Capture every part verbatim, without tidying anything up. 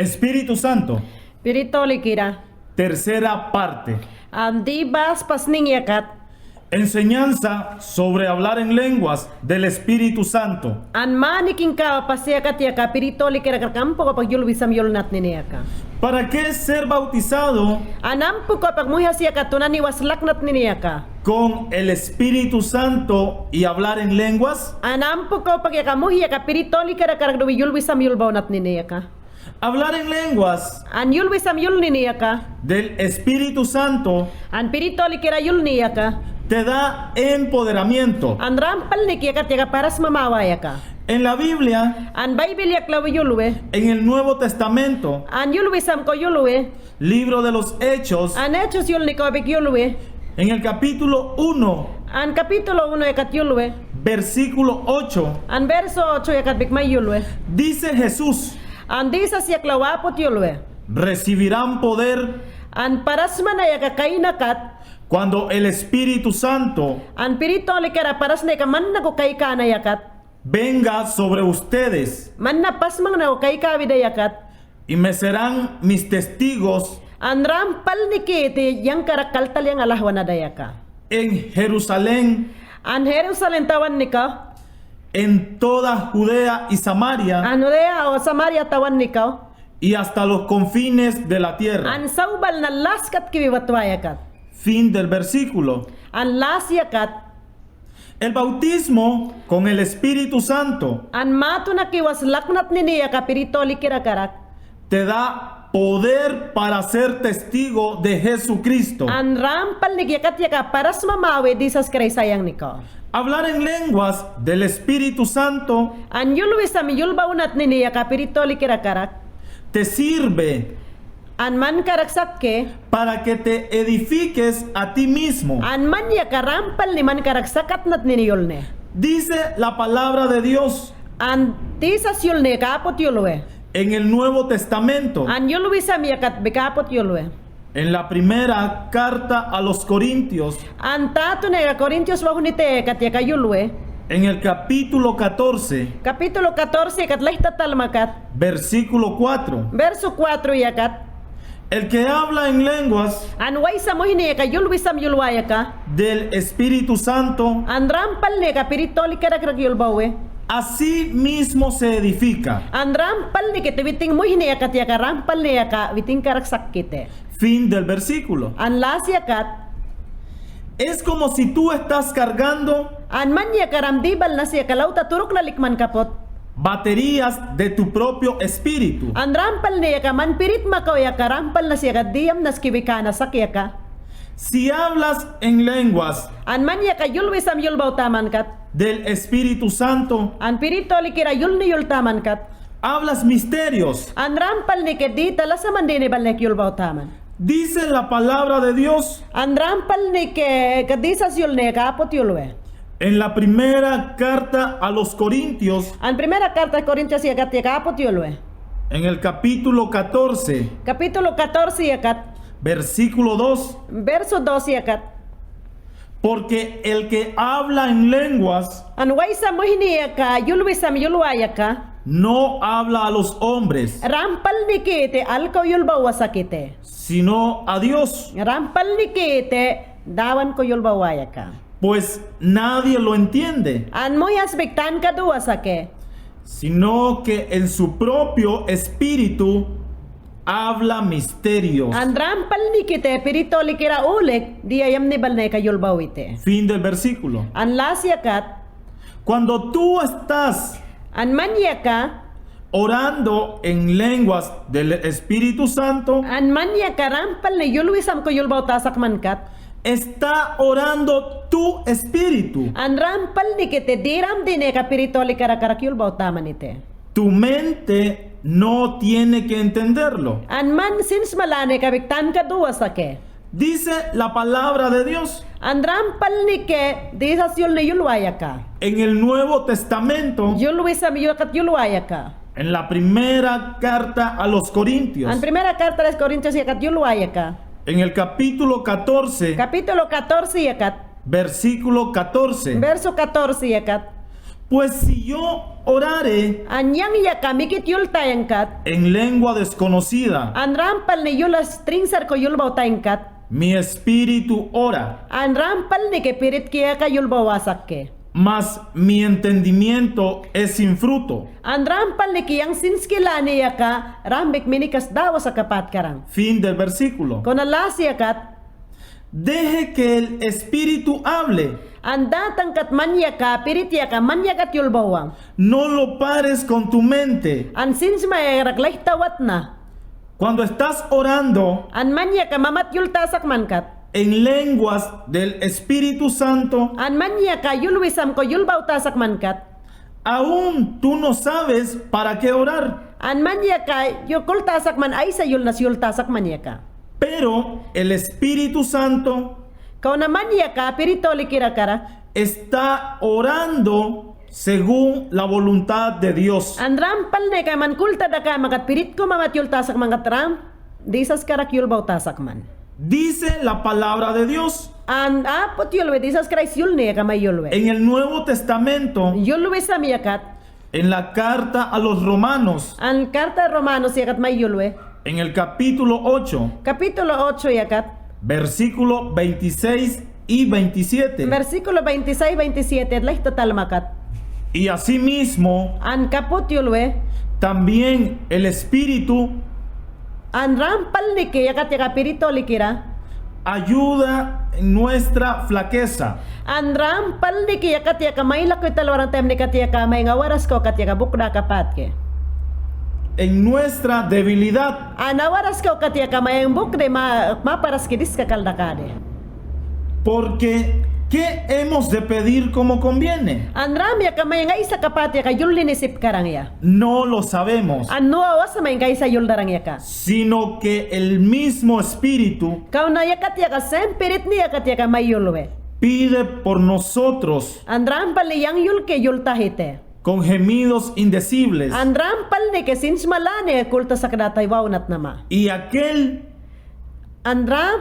Espíritu Santo. Spirit Holikira. Tercera parte. An dibas pasning yakat. Enseñanza sobre hablar en lenguas del Espíritu Santo. An manik ingkawa pas yakat yaka Spirit Holikira karak ampukaw pak yul wisam yul natnini yaka. ¿Para qué ser bautizado? An ampukaw pak muhiyas yakat tunani waslak natnini yaka. Con el Espíritu Santo y hablar en lenguas. An ampukaw pak yaka muhi yaka Spirit Holikira karak dubi yul wisam yul baw natnini yaka. Hablar en lenguas. An yul wisam yulnini yaka. Del Espíritu Santo. An Spirit Holikira yulni yaka. Te da empoderamiento. An rampalniki yakat yaka parasmamawa yaka. En la Biblia. An Baibil yaklawi yulwi. En el Nuevo Testamento. An yul wisam kaw yulwi. Libro de los Hechos. An Hechos yulnikaw bik yulwi. En el capítulo uno. An capítulo uno yakat yulwi. Versículo ocho. An verso ocho yakat bik may yulwi. Dice Jesús. An Jisas yaklaw aput yulwi. Recibirán poder. An parasmana yaka kaynakat. Cuando el Espíritu Santo. An Spirit Holikira parasna yaka manna ko kaykana yakat. Venga sobre ustedes. Manna pasmangna ko kaykawida yakat. Y me serán mis testigos. An rampalnikiti yang karak kaltal yang alahwanada yaka. En Jerusalén. An Jerusalén tawannikaw. En toda Judea y Samaria. An Judea o Samaria tawannikaw. Y hasta los confines de la tierra. An sawbalna las katkiwi watwa yakat. Fin del versículo. An las yakat. El bautismo con el Espíritu Santo. An matunakiwas laknatnini yaka Spirit Holikira karak. Te da poder para ser testigo de Jesucristo. An rampalniki yakat yaka parasmamawi Jisas Kraist sayangnikaw. Hablar en lenguas del Espíritu Santo. An yul wisam yul baw natnini yaka Spirit Holikira karak. Te sirve. An man karak sakke. Para que te edifiques a ti mismo. An man yaka rampalni man karak sakat natnini yulne. Dice la palabra de Dios. An Jisas yulne yaka aput yulwi. En el Nuevo Testamento. An yul wisam yakat bik aput yulwi. En la primera carta a los Corintios. An tatune yaka Corintios wahunite yakat yaka yulwi. En el capítulo catorce. Capítulo catorce yakat lehta talmakat. Versículo cuatro. Verso cuatro yakat. El que habla en lenguas. An waysa muhni yaka yul wisam yulwa yaka. Del Espíritu Santo. An rampalni yaka Spirit Holikira karak yul bawi. A sí mismo se edifica. An rampalnikiti witin muhni yakat yaka rampalni yaka witin karak sakkiti. Fin del versículo. An las yakat. Es como si tú estás cargando. An man yakaram dibalna si yaka lawta turukla likman kaput. Baterías de tu propio espíritu. An rampalni yaka man spirit makaw yaka rampalna si yaka diyamnas kiwi kanasak yaka. Si hablas en lenguas. An man yaka yul wisam yul baw taman kat. Del Espíritu Santo. An Spirit Holikira yulni yul taman kat. Hablas misterios. An rampalniki dita lasaman dinibalnek yul baw taman. Dice la palabra de Dios. An rampalniki ka Jisas yulne yaka aput yulwi. En la primera carta a los Corintios. An primera carta Corintios yakat yaka aput yulwi. En el capítulo catorce. Capítulo catorce yakat. Versículo dos. Verso dos yakat. Porque el que habla en lenguas. An waysa muhni yaka yul wisam yulwa yaka. No habla a los hombres. Rampalnikiti alkaw yul bawa sakiti. Sino a Dios. Rampalnikiti Dawankaw yul bawa yaka. Pues nadie lo entiende. An muhyasbik tankaduwa saki. Sino que en su propio espíritu habla misterios. An rampalnikiti Spirit Holikira ulik diya yamni balneka yul bawiti. Fin del versículo. An las yakat. Cuando tú estás. An man yaka. Orando en lenguas del Espíritu Santo. An man yaka rampalni yul wisamko yul baw tasak man kat. Está orando tu espíritu. An rampalnikiti diramdineka Spirit Holikara karak yul baw taman iti. Tu mente no tiene que entenderlo. An man sinsmalanekabik tankaduwa saki. Dice la palabra de Dios. An rampalniki Jisas yulni yulwa yaka. En el Nuevo Testamento. Yul wisam yakat yulwa yaka. En la primera carta a los Corintios. An primera carta a los Corintios yakat yulwa yaka. En el capítulo catorce. Capítulo catorce yakat. Versículo catorce. Verso catorce yakat. Pues si yo orare An yang yaka mikit yultayangkat. en lengua deskonocida, An rampalni yula trinsar ko yulbaw tayangkat. Mi espíritu ora. An rampalniki piritki yaka yulbaw sakke. Mas mi entendimiento es sin fruto. An rampalniki yang sinski lani yaka, rambik minikas dawa sa kapatkaran. Fin del versículo. Kona lasi yakat. Deje que el espíritu hable. An datangkat man yaka, pirit yaka, man yakat yulbawan. No lo pares con tu mente. An sinsma yarak lahtawatna. Cuando estás orando An man yaka mamat yulta sakmankat. en lenguas del Espíritu Santo, An man yaka yulwisam ko yulbawta sakmankat. aún tú no sabes para qué orar. An man yaka yulta sakman, aysa yulnas yulta sakman yaka. Pero el Espíritu Santo Kawna man yaka pirit holikira karak. está orando según la voluntad de Dios. An rampalniki man kultadaka makat pirit ko mamat yulta sakmankat ram, disas karak yulbawta sakman. Dice la palabra de Dios. An aput yulwi, disas Kraist yulni yaka may yulwi. En el Nuevo Testamento, Yulwisam yakat. en la carta a los Romanos, An karta Romanos yakat may yulwi. en el capítulo ocho, Capítulo ocho yakat. versículo veintiséis y veintisiete. Versículo veintiséis, veintisiete, lahtata talmakat. Y asimismo, An kaput yulwi. también el Espíritu An rampalniki yakat yaka pirit holikira. ayuda en nuestra flaqueza. An rampalniki yakat yaka may lakwi talwaran taymnikat yaka may nga awarasko kat yaka bukda kapatke. En nuestra debilidad. An awarasko kat yaka may bukde ma, maparaski diska kaldakade. Porque, ¿qué hemos de pedir como conviene? An ram yaka may nga aysa kapat yaka yulnini sip karangya. No lo sabemos. An no awas may nga aysa yuldarang yaka. Sino que el mismo Espíritu Kawna yakat yaka sem piritni yakat yaka may yulwi. pide por nosotros An rampalni yang yulke yultahite. con gemidos indecibles. An rampalniki sinsma lani kulta sakdata wawnat nama. Y aquel An ram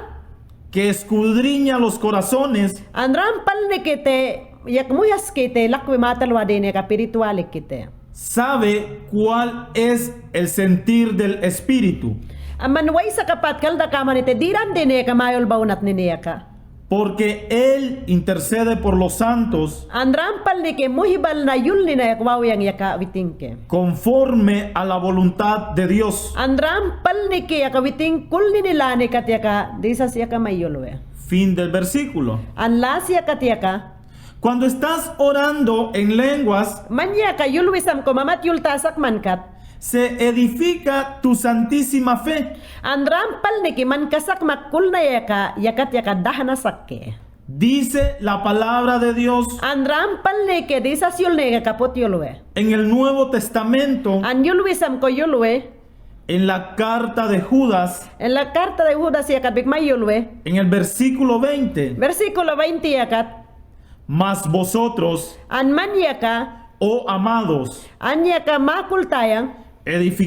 que escudriña los corazones An rampalniki te yak muyaski te lakwi matalwadine ka pirit walikite. sabe cuál es el sentir del Espíritu. Aman waysa kapat kaldakamani te dirandine ka mayul bawnatnini yaka. Porque él intercede por los santos An rampalniki muhibalna yulnina yak wawiyang yaka witinke. conforme a la voluntad de Dios. An rampalniki yaka witing kulnini lani kat yaka disas yaka may yulwe. Fin del versículo. An las yakat yaka. Cuando estás orando en lenguas, Man yaka yulwisam ko mamat yulta sakman kat. se edifica tu santísima fe. An rampalniki man kasakmak kulnaya ka yakat yaka dahna sakke. Dice la palabra de Dios An rampalniki disas yulnini ka kaput yulwe. en el Nuevo Testamento, An yulwisam ko yulwe. en la carta de Judas, En la karta de Judas yakat bik may yulwe. en el versículo veinte, Versíkulo baynti yakat. Mas vosotros, An man yaka. oh amados, An yaka makultayang.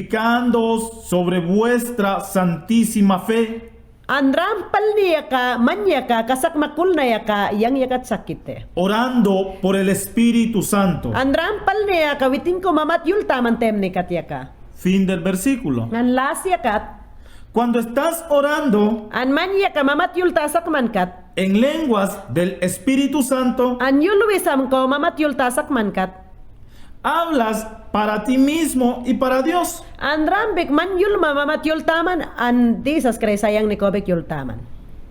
edificándoos sobre vuestra santísima fe. An rampalni yaka man yaka kasakmak kulnaya ka yang yakat sakkite. Orando por el Espíritu Santo. An rampalni yaka witing ko mamat yultaman taymni kat yaka. Fin del versículo. An las yakat. Cuando estás orando An man yaka mamat yulta sakman kat. en lenguas del Espíritu Santo, An yulwisam ko mamat yulta sakman kat. hablas para ti mismo y para Dios. An ram bik man yulma mamat yultaman, an disas Kraist sayang nikobik yultaman.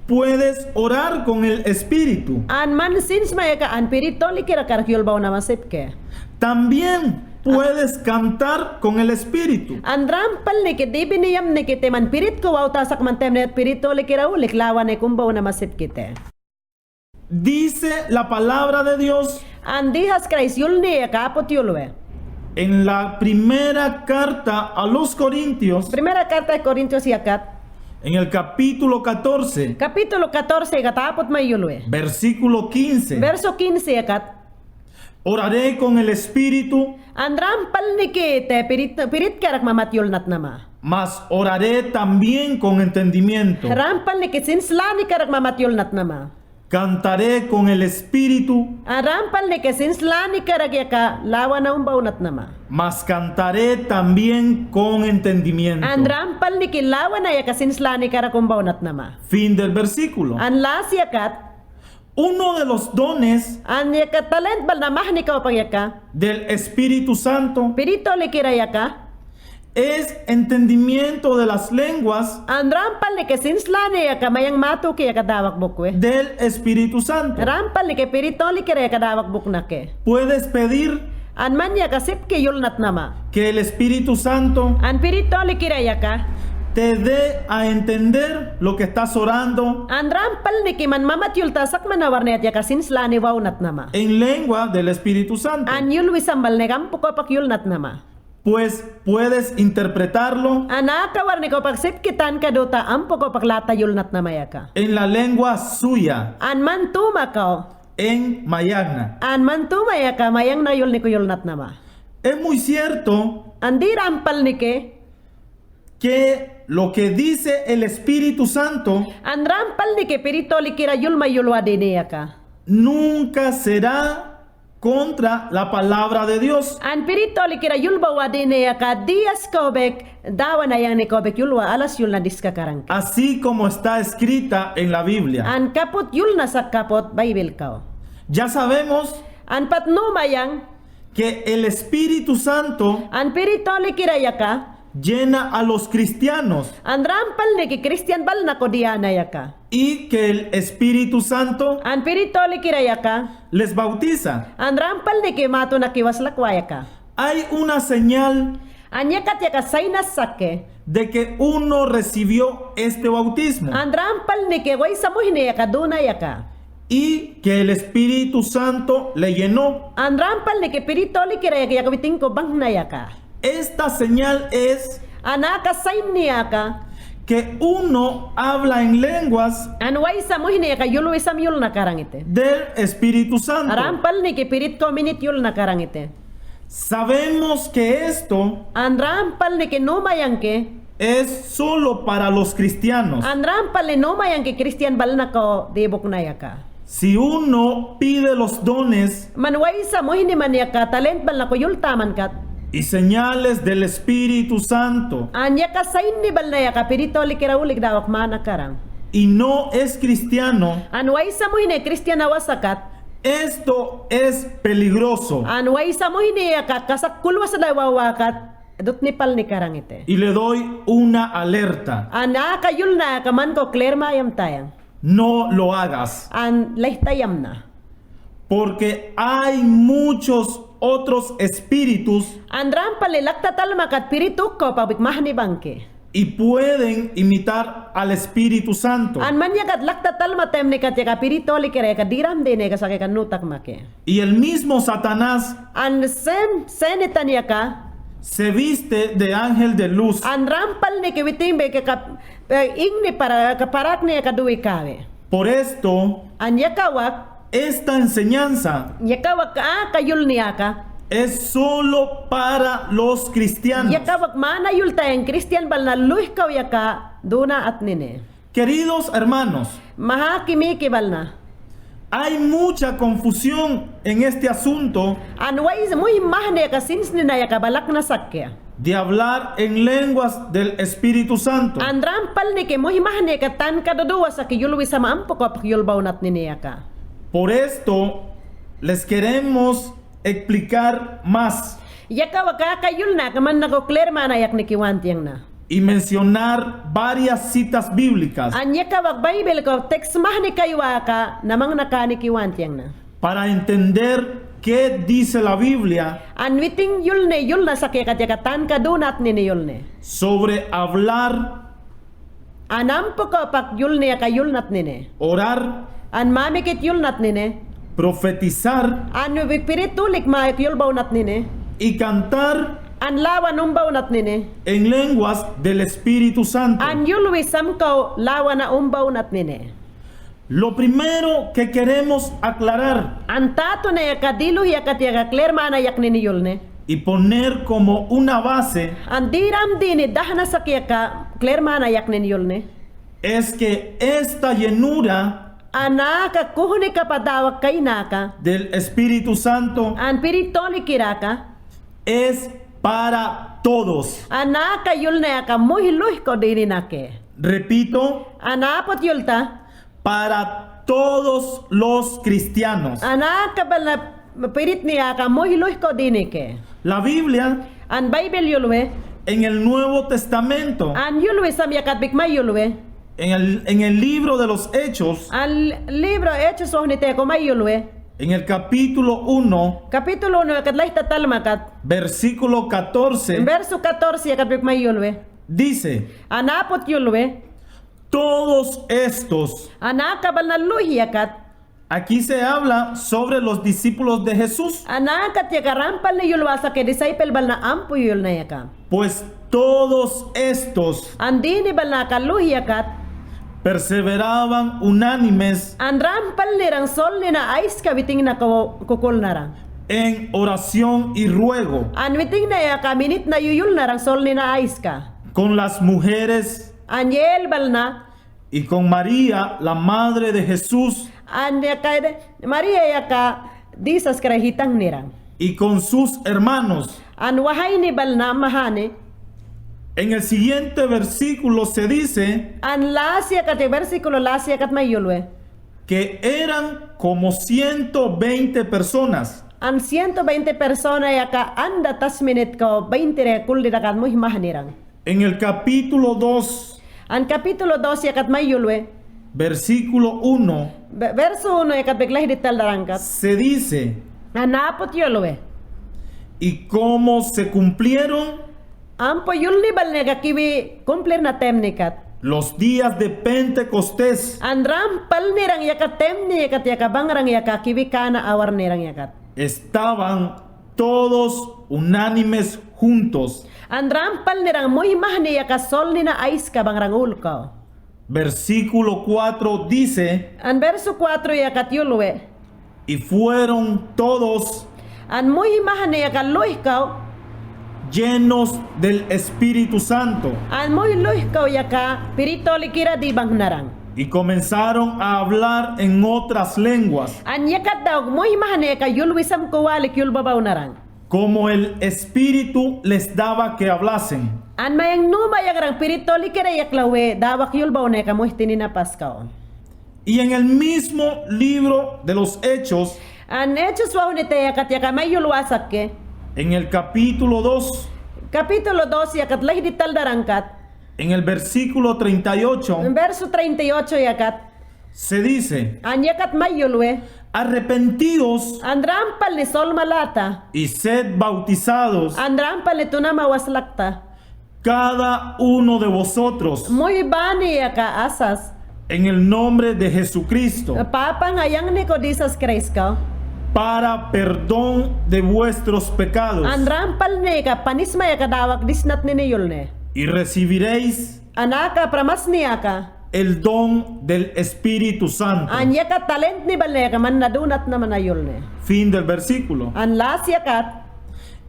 Puedes orar con el Espíritu. An man sinsma yaka an pirit tolikira karak yulbaw namasipke. También puedes cantar con el Espíritu. An rampalniki dibiniyamniki te man pirit ko wawta sakman taymni pirit tolikira ulik lawane kumbaw namasipkite. Dice la palabra de Dios An disas Kraist yulni yaka aput yulwe. en la primera carta a los Corintios, Primera karta de Korintios yakat. en el capítulo catorce, Kapitulo katorse yakat aput may yulwe. versículo quince. Verso kinse yakat. Oraré con el Espíritu, An rampalniki te pirit, pirit karak mamat yulnat nama. mas oraré también con entendimiento. Rampalniki sinslani karak mamat yulnat nama. Cantaré con el Espíritu. An rampalnike sinslani karak yaka lawana umbawnatnama. Mas cantaré también con entendimiento. An rampalnike lawana yaka sinslani karak umbawnatnama. Fin del versículo. An las yakat. Uno de los dones. An yaka talent balna mahni kawpak yaka. Del Espíritu Santo. Spirit Holikira yaka. Es entendimiento de las lenguas. An rampalnike sinslani yaka mayang matuki yaka dawak bukwe. Del Espíritu Santo. Rampalnike Spirit Holikira yaka dawak buknake. Puedes pedir. An man yaka sipki yulnatnama. Que el Espíritu Santo. An Spirit Holikira yaka. Te dé a entender lo que estás orando. An rampalnike man mamat yulta sakman awarnayat yaka sinslani wawnatnama. En lengua del Espíritu Santo. An yulwisam balnike ampo kawpak yulnatnama. Pues puedes interpretarlo. An aka warni kawpak sipki tanka duta ampo kawpak lata yulnatnama yaka. En la lengua suya. An man tuma kaw. En mayagna. An man tuma yaka mayagna yulnike yulnatnama. Es muy cierto. An dii rampalnike. Que lo que dice el Espíritu Santo. An rampalnike Spirit Holikira yulma yulwadine yaka. Nunca será contra la palabra de Dios. An Spirit Holikira yulma wadine yaka dii as kawbek, Dawan ayangni kawbek yulwa alas yulna diska karangke. Así como está escrita en la Biblia. An kaput yulna sa kaput Baibil kaw. Ya sabemos. An pat numayang. Que el Espíritu Santo. An Spirit Holikira yaka. Llena a los cristianos. An rampalnike Kristian balna ko diyana yaka. Y que el Espíritu Santo. An Spirit Holikira yaka. Les bautiza. An rampalnike matu nakiwas lakwa yaka. Hay una señal. An yakat yaka sain as sake. De que uno recibió este bautismo. An rampalnike waysa muhni yaka duna yaka. Y que el Espíritu Santo le llenó. An rampalnike Spirit Holikira yaka, yaka witin ko bangna yaka. Esta señal es. An aka sain ni yaka. Que uno habla en lenguas. An waysa muhni yaka yulwisam yulna karangite. Del Espíritu Santo. Rampalnike Spirit ko minit yulna karangite. Sabemos que esto. An rampalnike numayangke. Es solo para los cristianos. An rampalnike numayangke Kristian balna ko dibukna yaka. Si uno pide los dones. Man waysa muhni man yaka talent balna ko yultaman kat. Y señales del Espíritu Santo. An yaka sain ni balna yaka Spirit Holikira ulik dawak mana karang. Y no es cristiano. An waysa muhni Kristian awa sa kat. Esto es peligroso. An waysa muhni yaka kasak kulwa sa dai wawa kat dutni palni karangite. Y le doy una alerta. An aka yulna yaka man ko klermayam tayang. No lo hagas. An lehtayamna. Porque hay muchos otros espíritus. An rampalnike lakta talma kat spirit ukkaw pabik mahni bangke. Y pueden imitar al Espíritu Santo. An man yakat lakta talma tayamne kat yaka Spirit Holikira yaka diramdine ka sake kan nutak make. Y el mismo Satanás. An same Senetan yaka. Se viste de ángel de luz. An rampalnike witin be ka, ka, eh, ingni para, ka parakne yaka duwi kawi. Por esto. An yakawak. Esta enseñanza. Yakawak aka yulni yaka. Es solo para los cristianos. Yakawak mana yultayang Kristian balna luhkaw yaka duna atnine. Queridos hermanos. Maha kimiki balna. Hay mucha confusión en este asunto. An waysa muhim mahni yaka sinsnina yaka balakna sakke. De hablar en lenguas del Espíritu Santo. An rampalnike muhim mahni yaka tanka duduwa sake yulwisam ampo kawpak yulbaw natnine yaka. Por esto les queremos explicar más. Yakawak aka yulna ka man nako klermana yakniki wanti yangna. Y mencionar varias citas bíblicas. An yakawak Baibil ko teks mahni kaywa ka namang nakaniki wanti yangna. Para entender qué dice la Biblia. An witin yulne yulna sake kat yaka tanka duna atnine yulne. Sobre hablar. An ampo kawpak yulne yaka yulna atnine. Orar. An mamikit yulna atnine. Profetizar. An spirit ulik mayuk yulbaw natnine. Y cantar. An lawan umbaw natnine. En lenguas del Espíritu Santo. An yulwisam kaw lawana umbaw natnine. Lo primero que queremos aclarar. An tatuna yaka diluh yakat yaka klermana yaknini yulne. Y poner como una base. An diramdini dahna sake yaka klermana yaknini yulne. Es que esta llenura. An aka kuhni kapa dawak kaynaka. Del Espíritu Santo. An Spirit Holy kiraka. Es para todos. An aka yulniyaka muhi luhikaw dininake. Repito. An apot yulta. Para todos los cristianos. An aka balna piritni aka muhi luhikaw dinike. La Biblia. An Baybel yulwe. En el Nuevo Testamento. An yulwe sam yakat bikmay yulwe. En el, en el libro de los Hechos. An libro Hechos wawhni teko may yulwe. En el capítulo uno. Capítulo uno yakat layta talmakat. Versículo catorce. Verso catorce yakat bikmay yulwe. Dice. An apot yulwe. Todos estos. An aka balna luhi yakat. Aquí se habla sobre los discípulos de Jesús. An aka yakat rampalni yulwasake disciple balna ampu yulniyaka. Pues todos estos. An dini balna aka luhi yakat. Perseveraban unánimes. An rampalnirang solnina ayska witin na ko-, kukulnaran. En oración y ruego. An witin na aka minitnayu yulnaran solnina ayska. Con las mujeres. An yel balna. Y con María, la madre de Jesús. An yaka, María yaka Jisas kray hitangniran. Y con sus hermanos. An wahayni balna mahani. En el siguiente versículo se dice. An last yakat, versículo last yakat may yulwe. Que eran como ciento veinte personas. An ciento veinte persona yaka anda tasminit ko veinte re kulli dakat muhi mahnirang. En el capítulo dos. An capítulo dos yakat may yulwe. Versículo uno. Ve-, verso uno yakat biklah dital darangkat. Se dice. An apot yulwe. Y como se cumplieron. Ampo yulni balne ka kiwi kumplirna temnikat. Los días de Pentecostés. An rampalnirang yaka temni yakat yaka bangrang yaka kiwi kana awarnirang yakat. Estaban todos unánimes juntos. An rampalnirang muhi mahni yaka solnina ayska bangrang ulkaw. Versículo cuatro dice. An verso cuatro yakat yulwe. Y fueron todos. An muhi mahni yaka luhikaw. Llenos del Espíritu Santo. An muhi luhikaw yaka Spirit Holy kira dibangnaran. Y comenzaron a hablar en otras lenguas. An yakat dawak muhi mahni yaka yulwisam ko walik yulbabawnaran. Como el Espíritu les daba que hablasen. An mayang nu mayangrang Spirit Holy kira yaklawi dawak yulbawneka muhtinina paskaw. Y en el mismo libro de los Hechos. An Hechos wawhni te yakat yaka may yulwasakke. En el capítulo dos. Capítulo dos yakat leh dital darangkat. En el versículo treinta y ocho. Verso treinta y ocho yakat. Se dice. An yakat may yulwe. Arrepentíos. An rampalni sol malata. Y sed bautizados. An rampalni tunama waslakta. Cada uno de vosotros. Muhibani yaka asas. En el nombre de Jesucristo. Papa ngayangni ko Jisas Kraist ka. Para perdón de vuestros pecados. An rampalni ka panisma yaka dawak disnatnini yulne. Y recibiréis An aka pramasni aka. El don del Espíritu Santo. An yaka talentni balne yaka man nadunat na man a yulne. Fin del versículo. An las yakat.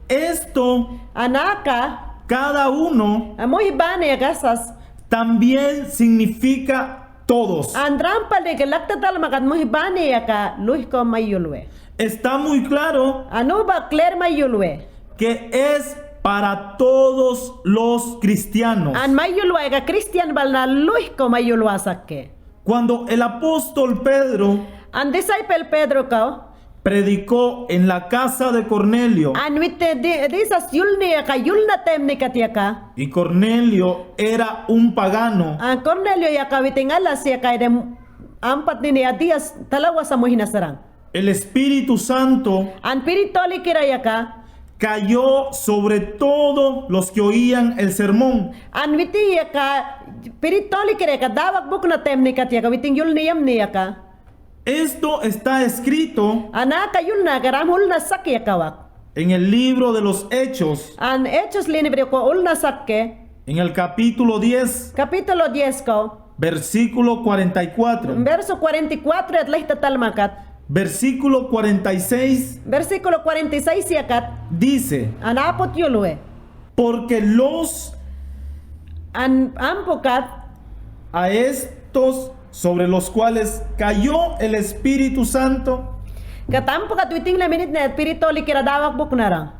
Esto. An aka. Cada uno. A muhibani yaka asas. También significa todos. An rampalni ka lakta talmakat muhibani yaka luhikaw may yulwe. Está muy claro. An uba clear may yulwe. Que es para todos los cristianos. An may yulwa yaka Kristian balna luhikaw may yulwasakke. Cuando el apóstol Pedro. An disciple Pedro ka. Predicó en la casa de Cornelio. An witte di-, Jisas yulni yaka yulna temnikat yaka. Y Cornelio era un pagano. An Cornelio yaka witin alas yaka ede ampat nini a Dios talawasa muhina saran. El Espíritu Santo. An Spirit Holy kira yaka. Cayó sobre todos los que oían el sermón. An witin yaka Spirit Holy kira yaka dawak bukna temnikat yaka witin yulniyamni yaka. Esto está escrito. An aka yulna karam ulnasak yaka wak. En el libro de los Hechos. An Hechos libro ko ulnasakke. En el capítulo diez. Capítulo diez ko. Versículo cuarenta y cuatro. Verso cuarenta y cuatro yat lehta talmakat. Versículo cuarenta y seis. Versículo cuarenta y seis yakat. Dice. An apot yulwe. Porque los. An ampukat. A estos sobre los cuales cayó el Espíritu Santo. Ka tampukat witing la minitni Espiritu Holikira dawak buknara.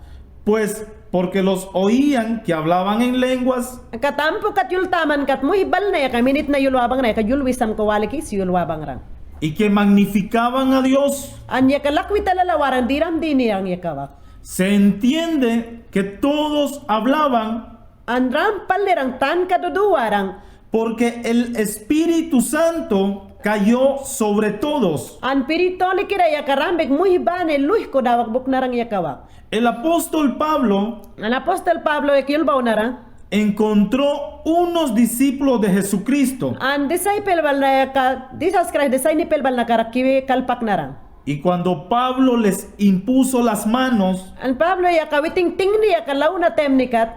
Pues porque los oían que hablaban en lenguas. Ka tampukat yul tamankat muhibalne yaka minitna yul wabangna yaka yul wisam ko wali kisi yul wabangra. Y que magnificaban a Dios. An yaka lakwi talala waran diram diniran yaka wak. Se entiende que todos hablaban. An ram palnirang tanka duduwaran. Porque el Espíritu Santo cayó sobre todos. An Espiritu Holikira yaka rambik muhibani luhiko dawak buknarang yaka wak. El apóstol Pablo. An apóstol Pablo yaka yul bawnara. Encontró unos discípulos de Jesucristo. An disciple balna yaka, Jisas Kraist disciple balna karak kiwi kalpaknara. Y cuando Pablo les impuso las manos, an Pablo yaka witing tingni yaka lawna taymnikat,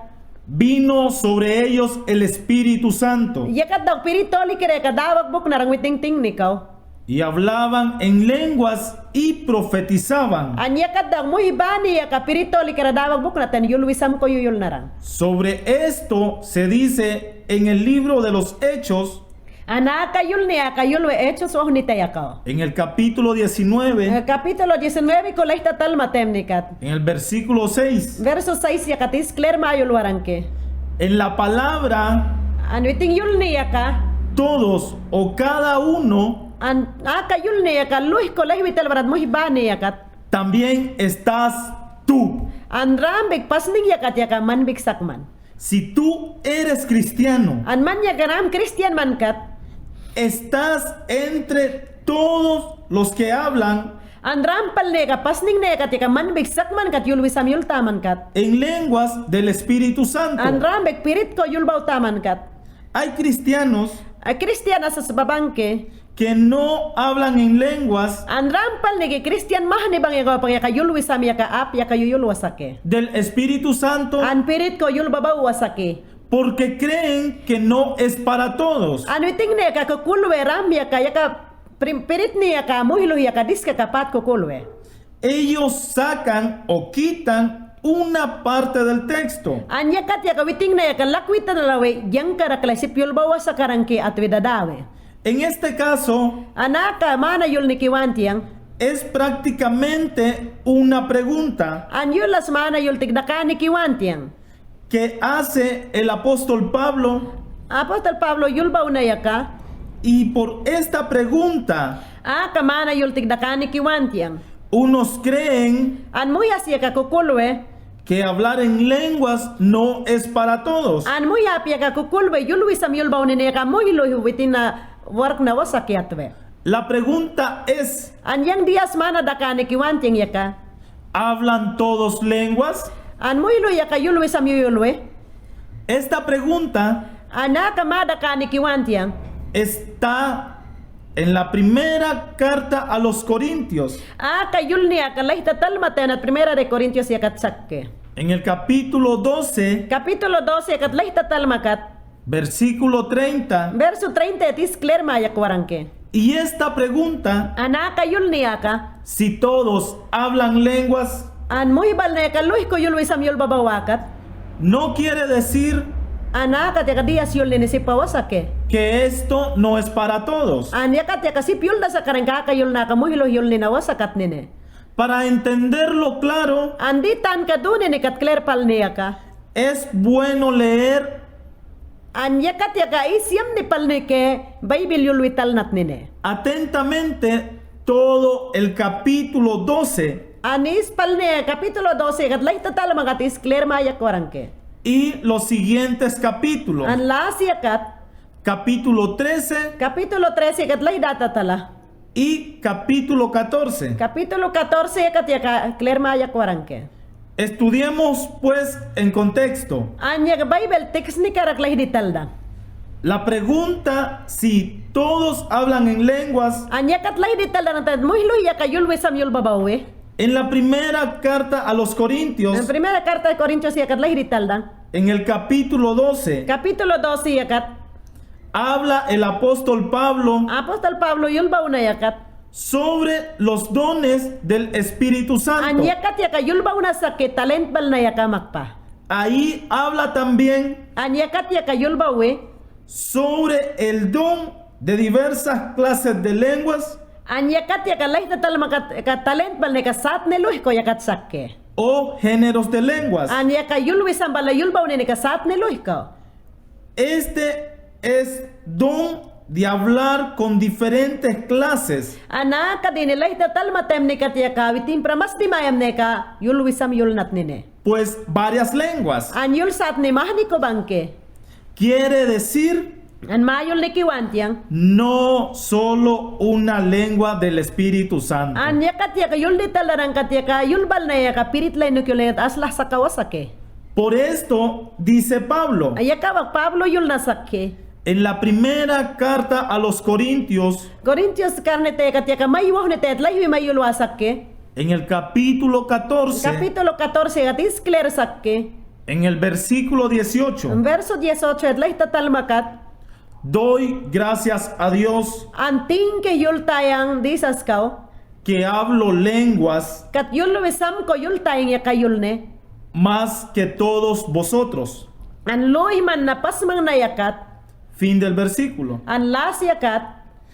vino sobre ellos el Espíritu Santo. Yakat daw Espiritu Holikira yaka dawak buknarang witing tingni kaw. Y hablaban en lenguas y profetizaban. An yakat daw muhibani yaka Espiritu Holikira dawak buknat tayni yul wisam ko yuyulnarang. Sobre esto se dice en el libro de los Hechos, an aka yulni aka yulwi Hechos wahnita yaka. En el capítulo diecinueve, eh, capítulo diecinueve ko lahi tatalma taymnikat, en el versículo seis, verso seis yakat disklir mayul waranke. En la palabra, an witing yulni yaka, todos o cada uno, an aka yulni yaka luhiko lahiwi talbarat muhibani yakat. También estás tú. An rambik pasning yakat yaka manbik sakman. Si tú eres cristiano, an man yaka ram kristian mankat, estás entre todos los que hablan, an ram palne yaka pasningne yakat yaka manbik sakmankat yul wisam yul tamankat, en lenguas del Espíritu Santo, an rambik Spirit ko yul baw tamankat. Hay cristianos, a kristian asas babanke, que no hablan en lenguas, an ram palne ki kristian mahni bang yaka, yaka yul wisam yaka ap yaka yuyul wasake, del Espíritu Santo, an Spirit ko yul babaw wasake. Porque creen que no es para todos. An witing ne yaka kukulwe ram yaka, yaka prim-, Spirit ne yaka muhluhi yaka diske ka pat kukulwe. Ellos sacan o quitan una parte del texto. An yakat yaka witing ne yaka lakwi talala we, yangkarak la sip yul baw wasakarangke atwi dadawe. En este caso, an aka mana yulni kiwan tiyan, es prácticamente una pregunta, an yulas mana yultik dakani kiwan tiyan, que hace el apóstol Pablo. Apóstol Pablo yul baw na yaka. Y por esta pregunta, aka mana yultik dakani kiwan tiyan, unos creen, an muhyas yaka kukulwe, que hablar en lenguas no es para todos. An muhyap yaka kukulwe yul wisam yul baw nine yaka muhluhi witin na wark na wasak yatwe. La pregunta es, an yang diyas mana dakani kiwan tiyan yaka, ¿hablan todos lenguas? An muhluhi yaka yul wisam yuyulwe. Esta pregunta, an aka ma dakani kiwan tiyan, está en la primera carta a los Corintios, aka yulni aka lahi tatalma tayna Primera de Corintios yakat sakke, en el capítulo doce, capítulo doce yakat lahi tatalmakat, versículo treinta, verso treinta disklir mayak waranke. Y esta pregunta, an aka yulni aka, si todos hablan lenguas, an muhibal ne yaka luhiko yul wisam yul babaw wakat, no quiere decir, an aka yakat diyas yulni ne sip pawasake, que esto no es para todos, an yakat yaka sip yul da sakarangke aka yul na aka muhluhi yulni na wasakat nine. Para entenderlo claro, an di tanka duni ne kat klir palne yaka, es bueno leer, an yakat yaka isyamni palne ke Baybil yulwi talnat nine, atentamente todo el capítulo doce, an is palne capítulo doce kat lahi tatalmakat is klir mayak waranke, y los siguientes capítulos, an las yakat, capítulo trece, capítulo trece kat lahi datatala, y capítulo catorce, capítulo catorce yakat yaka klir mayak waranke. Estudiemos pues en contexto, an yaka Baybil teksnikarak lahi ditaldan. La pregunta si todos hablan en lenguas, an yakat lahi ditaldan atan muhluhi yaka yul wisam yul babaw we. En la primera carta a los Corintios, an Primera Karta de Korintios yakat lahi ditaldan, en el capítulo doce, capítulo doce yakat, habla el apóstol Pablo, apóstol Pablo yul baw na yakat, sobre los dones del Espíritu Santo, an yakat yaka yul baw na sakke talent bal na yaka makpa. Ahí habla también, an yakat yaka yul bawe, sobre el don de diversas clases de lenguas. An yakat yaka layta talmakat yaka talent balne yaka satni luhikaw yakat sakke. O géneros de lenguas. An yaka yulwi sam bala yulbawnini yaka satni luhikaw. Este es don de hablar con diferentes clases. An akat ini layta talma temnikat yaka witin pramasni mayamne yaka yulwi sam yulnatnine. Pues varias lenguas. An yul satni mahni ko bangke. Quiere decir, an mayulniki wantiyan, no solo una lengua del Espíritu Santo. An yakat yaka yulni talaran kat yaka yul balne yaka Spirit laynuk yul asla sakawa sake. Por esto dice Pablo, an yaka bak Pablo yulna sakke. En la primera carta a los Corintios, Corintios karnita kat yaka mayuwahnita laywi mayulwa sakke. En el capítulo catorce, capítulo catorce kat iskler sakke. En el versículo dieciocho, verso dieciocho kat layta talmakat. Doy gracias a Dios, an tingki yul tayang Dios askaw, que hablo lenguas, kat yulwi sam ko yul tayang yaka yulne, más que todos vosotros. An luhi man na pasmang na yakat. Fin del versículo. An las yakat.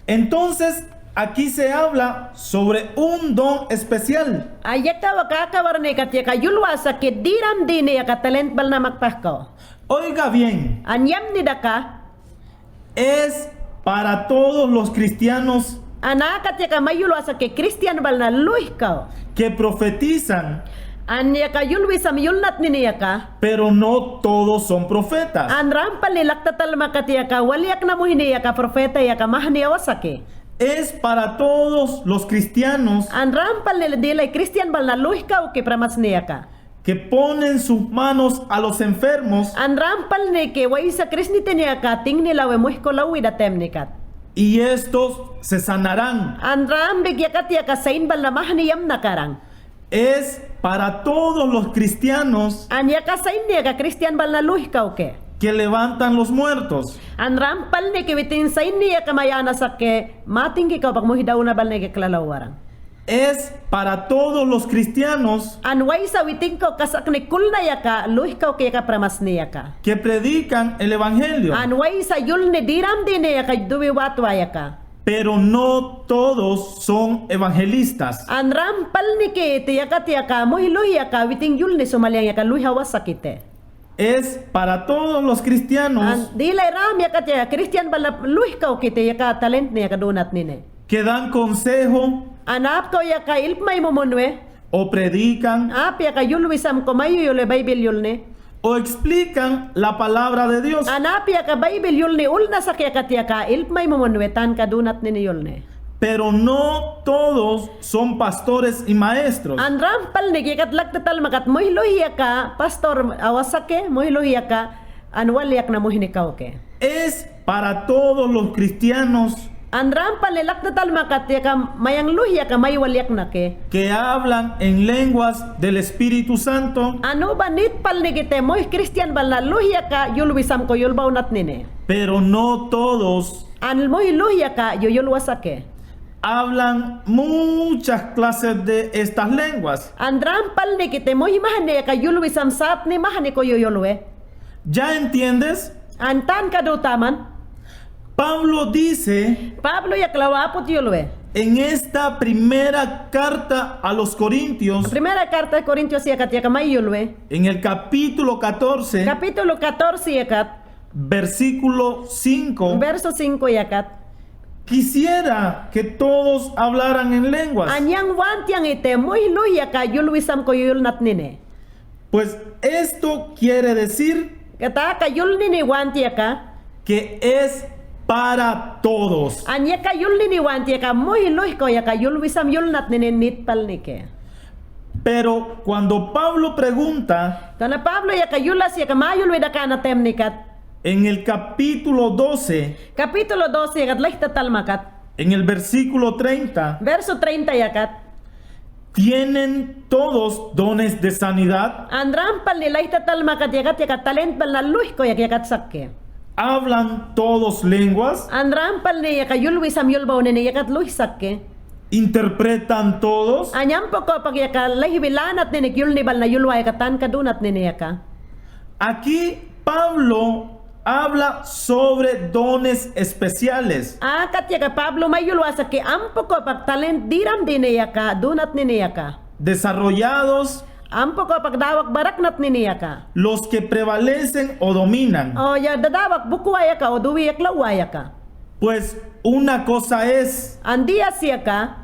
Entonces, aquí se habla sobre un don especial. A yaka bak akabarne kat yaka yulwa sakke diramdini yaka talent balna makpahkaw. Oiga bien. An yamni daka. Es para todos los cristianos. An akat yaka mayulwa sakke Kristian balna luhikaw. Que profetizan. An yaka yulwi sam yulnatnini yaka. Pero no todos son profetas. An rampalni lakta talmakat yaka wal yakna muhni yaka profeta yaka mahni awa sake. Es para todos los cristianos. An rampalni dilay Kristian balna luhikaw ke pramasni yaka. Que ponen sus manos a los enfermos. An rampalniki waysa krisnitini yaka tingni lawe muhku lawida temnikat. Y estos se sanarán. An rambik yakat yaka sain balna mahni yamna karan. Es para todos los cristianos. An yaka sain yaka Kristian balna luhikaw ke. Que levantan los muertos. An rampalniki witin sain yaka mayana sakke matingki kawpak muhi dawna balniki klalaw waran. Es para todos los cristianos. An waysa witin kaw kasakni kulna yaka luhikaw ke yaka pramasni yaka. Que predican el evangelio. An waysa yulni diramdini yaka duwi watwa yaka. Pero no todos son evangelistas. An rampalniki iti yakat yaka muhi luhi yaka witin yulni sumaliyang yaka luhi awa sakite. Es para todos los cristianos. An dilay ram yakat yaka Kristian balna luhikaw ke iti yaka talentni yaka dunatnine. Que dan consejo. An apkaw yaka ilpmay mumunwe. O predican. Ap yaka yulwi sam ko mayuyulwe Baybil yulni. O explican la palabra de Dios. An ap yaka Baybil yulni ulnasak yakat yaka ilpmay mumunwe tanka dunatnine yulni. Pero no todos son pastores y maestros. An rampalniki yakat lakta talmakat muhi luhi yaka pastor awa sake, muhi luhi yaka an wal yakna muhni kaw ke. Es para todos los cristianos. An rampalni lakta talmakat yaka mayang luhi yaka may wal yakna ke. Que hablan en lenguas del Espíritu Santo. An uba nitpalnikite muhi Kristian balna luhi yaka yulwi sam ko yulbawnatnine. Pero no todos. An muhi luhi yaka yuyulwa sake. Hablan muchas clases de estas lenguas. An rampalnikite muhi mahni yaka yulwi sam satni mahni ko yuyulwe. ¿Ya entiendes? An tanka dutaman. Pablo dice, Pablo yaklaw aput yulwe. En esta primera carta a los Corintios, primera carta a Corintios yakat yaka may yulwe. En el capítulo catorce, capítulo catorce yakat. Versículo cinco. Verso cinco yakat. Quisiera que todos hablaran en lenguas. An yang wantiyan ite muhi luhi yaka yulwi sam ko yuyulnatnine. Pues esto quiere decir. Kataka yulnini wanti yaka. Que es para todos. An yaka yulnini wanti yaka muhi luhi kaw yaka yulwi sam yulnatnine nitpalnike. Pero cuando Pablo pregunta, kana Pablo yaka yulas yaka mayulwi dakana temnikat. En el capítulo doce, capítulo doce yakat layta talmakat. En el versículo treinta, verso treinta yakat. ¿Tienen todos dones de sanidad? An rampalni layta talmakat yakat yaka talent balna luhi kaw yak yakat sakke. ¿Hablan todos lenguas? An rampalni yaka yulwi sam yulbawnini yakat luhi sakke. ¿Interpretan todos? An yampu kawpak yaka laywi lanatnini yulni balna yulwa yaka tanka dunatnini yaka. Aquí Pablo Habla sobre dones especiales. Aka tiya ka Pablo mayul wasa ke ampo ko pak talent diram dine yaka, dunat nine yaka. Desarrollados. Ampo ko pak dawak baraknat nine yaka. Los que prevalecen o dominan. O ya dadawak bukwa yaka o duwi yak lawa yaka. Pues una cosa es. An diya siya ka.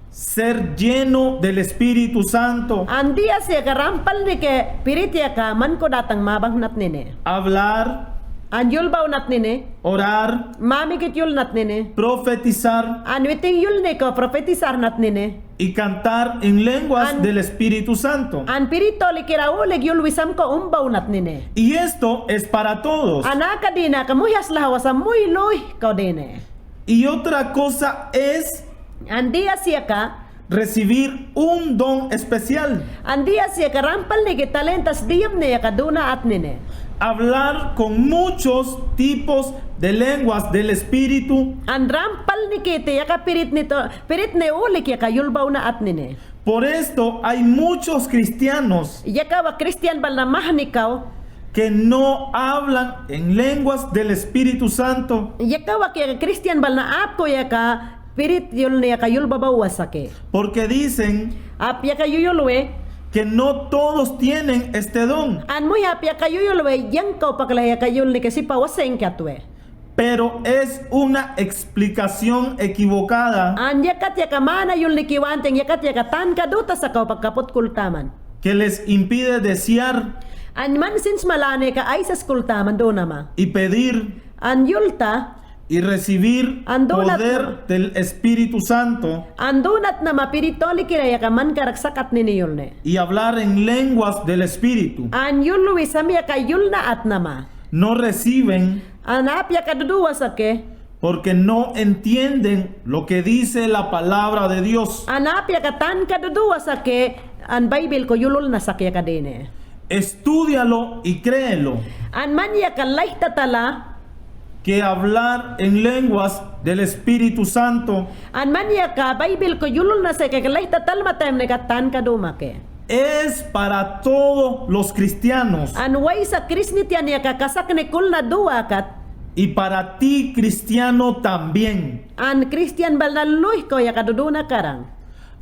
Ser lleno del Espíritu Santo. An diya siya ka rampal ni ke Spirit yaka man ko datang mabangnat nine. Hablar. An yulbawnat nine. Orar. Mamikit yulnat nine. Profetizar. An witing yulne ko profetizarnat nine. Y cantar en lenguas del Espíritu Santo. An Spirit Holy kira ulik yul wisam ko umbawnat nine. Y esto es para todos. An aka dine ka muhyas lahawa sa, muy luhi ko dine. Y otra cosa es. An diya siya ka. Recibir un don especial. An diya siya ka rampal ni ke talentas diyam ne yaka duna'at nine. Hablar con muchos tipos de lenguas del Espíritu. An rampal ni ke te yaka Spirit ni to, Spirit ni ulik yaka yulbawna'at nine. Por esto hay muchos cristianos. Yaka wak Kristian balna mahni kaw. Que no hablan en lenguas del Espíritu Santo. Yaka wak yaka Kristian balna apko yaka Spirit yulne yaka yulbabaw wasa ke. Porque dicen. Ap yaka yuyulwe. Que no todos tienen este don. An muhya ap yaka yuyulwe, yang kaw pakla yaka yulne ke sipa waseng katwe. Pero es una explicación equivocada. An yakat yaka mana yulne kiwanten, yakat yaka tanka duta sa kaw pak kaput kultaman. Que les impide desear. An man sinsmalane ka aysas kultaman dunama. Y pedir. An yulta. Y recibir. An dunat. Poder del Espíritu Santo. An dunat nama Spirit Holy kira yaka man karak sakat nine yulne. Y hablar en lenguas del Espíritu. An yul wisam yaka yulna'at nama. No reciben. An ap yaka duduwa sa ke. Porque no entienden lo que dice la palabra de Dios. An ap yaka tanka duduwa sa ke, an Baibil ko yululna sa ke yaka dine. Estúdialo y créelo. An man yaka layta tala. Que hablar en lenguas del Espíritu Santo. An man yaka Baibil ko yululna sa ke layta talma taymne ka tanka duma ke. Es para todos los cristianos. An waysa Kristiyanu yaka kasakne kulna duwakat. Y para ti cristiano también. An Kristiyan balna luhi kaw yaka duduna karan.